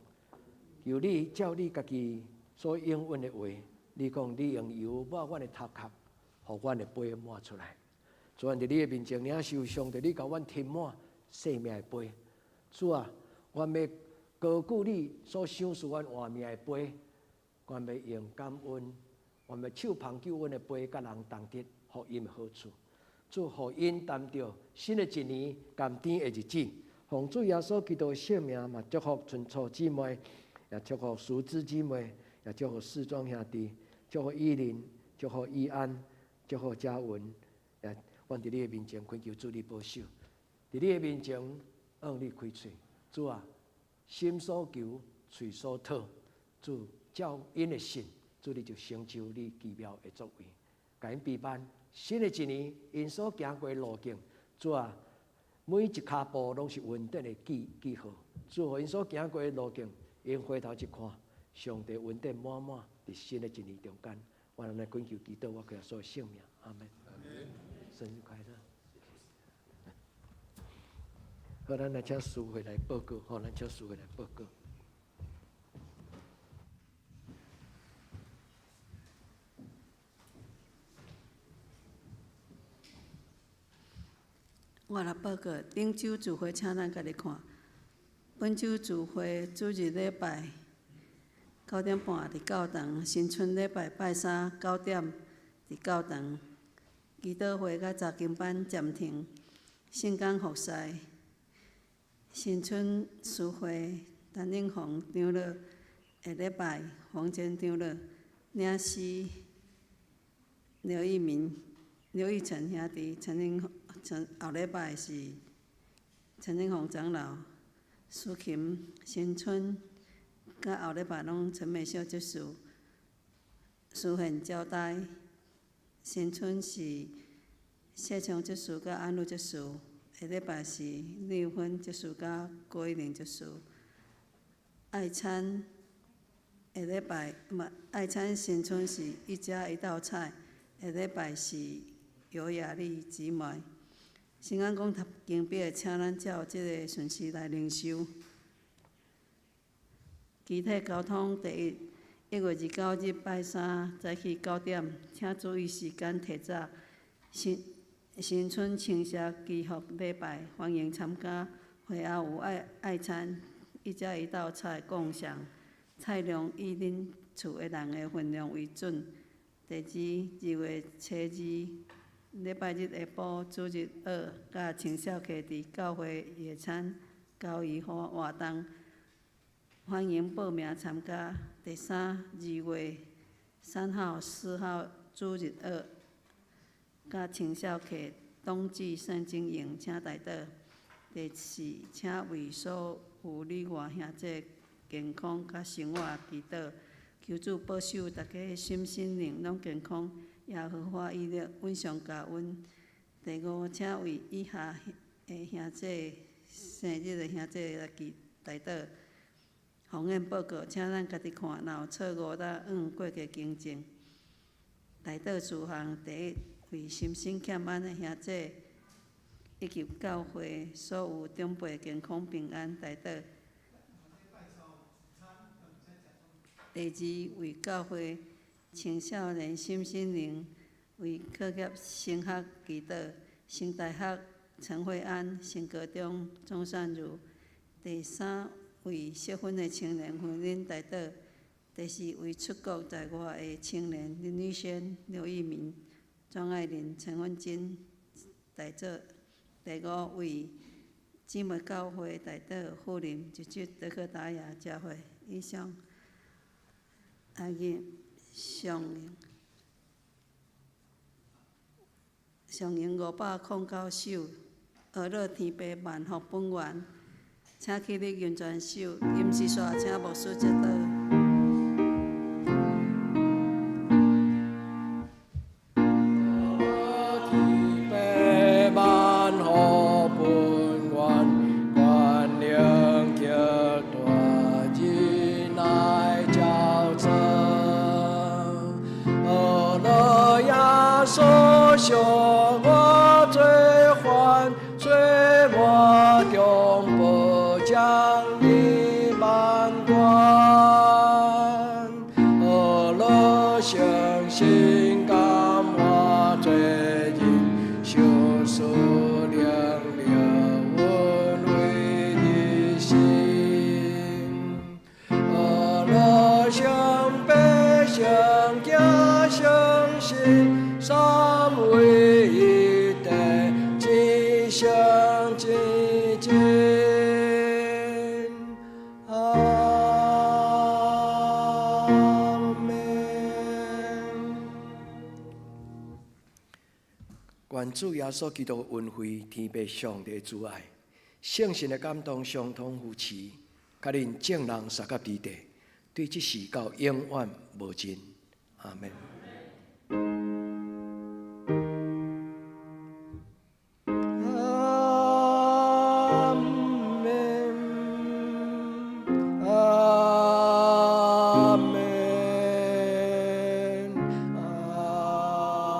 求你照你家己所應允的話，你講你用油抹阮的頭殼，予阮的杯滿出來。主，阮佇你的面前領受上帝，你共阮添滿生命的杯。主啊，阮欲高舉你所賞賜阮活命的杯，阮欲用感恩，阮欲手捧救恩的杯，佮人同得福音的好處。主，予𪜶擔著新的一年甘甜的日子，奉主耶穌基督的聖名嘛，祝福春初姊妹，也祝福淑芝姊妹，也祝福世莊兄弟，祝福依林，祝福依安，祝福嘉文。也，阮佇你的面前懇求主你保守，佇你的面前向你開喙。主啊，心所求，喙所討，主照𪜶的信，主你就成就你奇妙的作為，共𪜶備辦新的一年，𪜶所行過的路徑，主啊，每一跤步攏是恩典的記記號。主，予𪜶所行過的路徑，𪜶回頭一看，上帝恩典滿滿，佇新的一年中間，我來懇求祈禱，我耶穌的聖名，阿門。生日快樂！好，咱來請司會來報告。好，咱請司會來報告。我來報告，頂週聚會請咱家己看。本週聚會主日禮拜9點半佇教堂，新春禮拜拜三9點佇教堂，祈禱會佮查經班暫停，聖工服侍，新春聚會陳永鴻長老，下禮拜黃堅長老領詩，劉義民、劉義成兄弟，陳永陳後禮拜是陳永鴻長老，司琴新春，佮後禮拜攏陳美秀執事，司憲交代，新春是謝聰執事佮安祿執事，下禮拜是李芬執事佮郭一玲執事。愛餐下禮拜毋愛餐新春是一家一道菜，下禮拜是尤雅麗姊妹。新安講讀經畢，請咱照這个順序來靈修。肢體交通第一，1月29日拜三早起9點，請注意時間提早。新春清社祈福禮拜，歡迎參加。會後有愛餐，一家一道菜共享，菜量以恁厝的人的份量為準。第二，2月初2，禮拜日下晡主日學佮青少客佇教會野餐交誼活動，歡迎報名參加。第三，2月3號、4號主日學佮青少客冬季聖經營，請代禱。第四，請為所有里外兄弟健康佮生活祈禱，求主保守大家身心靈攏健康，耶和華以勒穩常教阮。第五，請為以下的兄弟生日的兄弟來祈代禱。奉獻報告，請咱家己看，若有錯誤，咱按過去更正。代禱事項，第一，為心身欠安的兄弟以及教會所有長輩健康平安代禱。第二，為教會青少年身心靈為課業升學祈禱。新大學陳慧安，新高中鍾善如。第三，為適婚的青年婚姻代禱。第四，為出國在外的青年林宇軒、劉玉明、莊愛玲、陳文珍代禱。第五，為姊妹教會代禱，富林一級德克達雅教會。以上。阿上上營509首，呵咾天父萬福本願，請起立吟全首，吟詩煞請牧師接禱。受我罪犯，罪我中不將你萬關，呵咾相信感我罪人，受死靈了阮為你心，呵咾相悲相驚相信。三位一體，至聖至真。阿們。願主耶穌基督恩惠、天父上帝慈愛、聖神的感動、相通扶持，佮恁眾人相佮佇地，對這時到永遠無盡。阿們。阿們，阿們，阿們。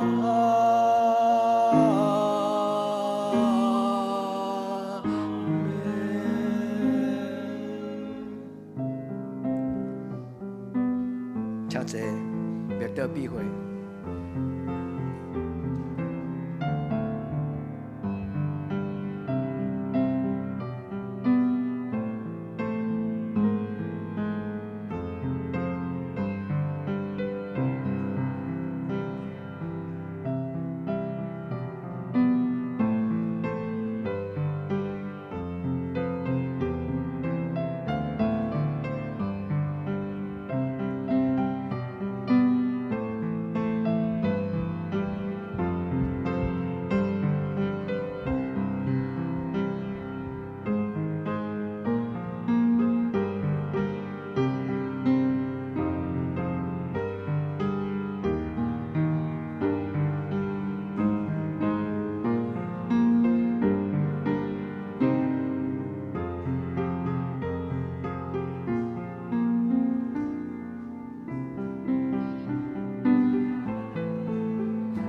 請坐，默禱閉會。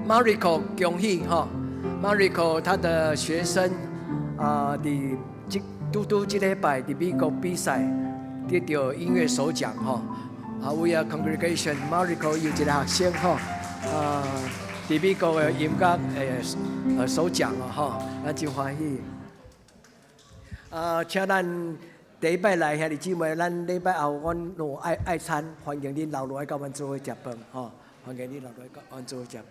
Mariko 恭喜吼，Mariko 他的學生啊，佇這拄拄這禮拜佇美國比賽得到音樂首獎吼。啊，we are congratulation Mariko 有一個學生吼，啊，佇美國的音樂首獎哦吼，咱真歡喜。啊，請咱第一擺來兄弟姊妹，咱禮拜後阮有愛愛餐，歡迎恁留落來佮阮做伙食飯吼，歡迎恁留落來佮阮做伙食飯。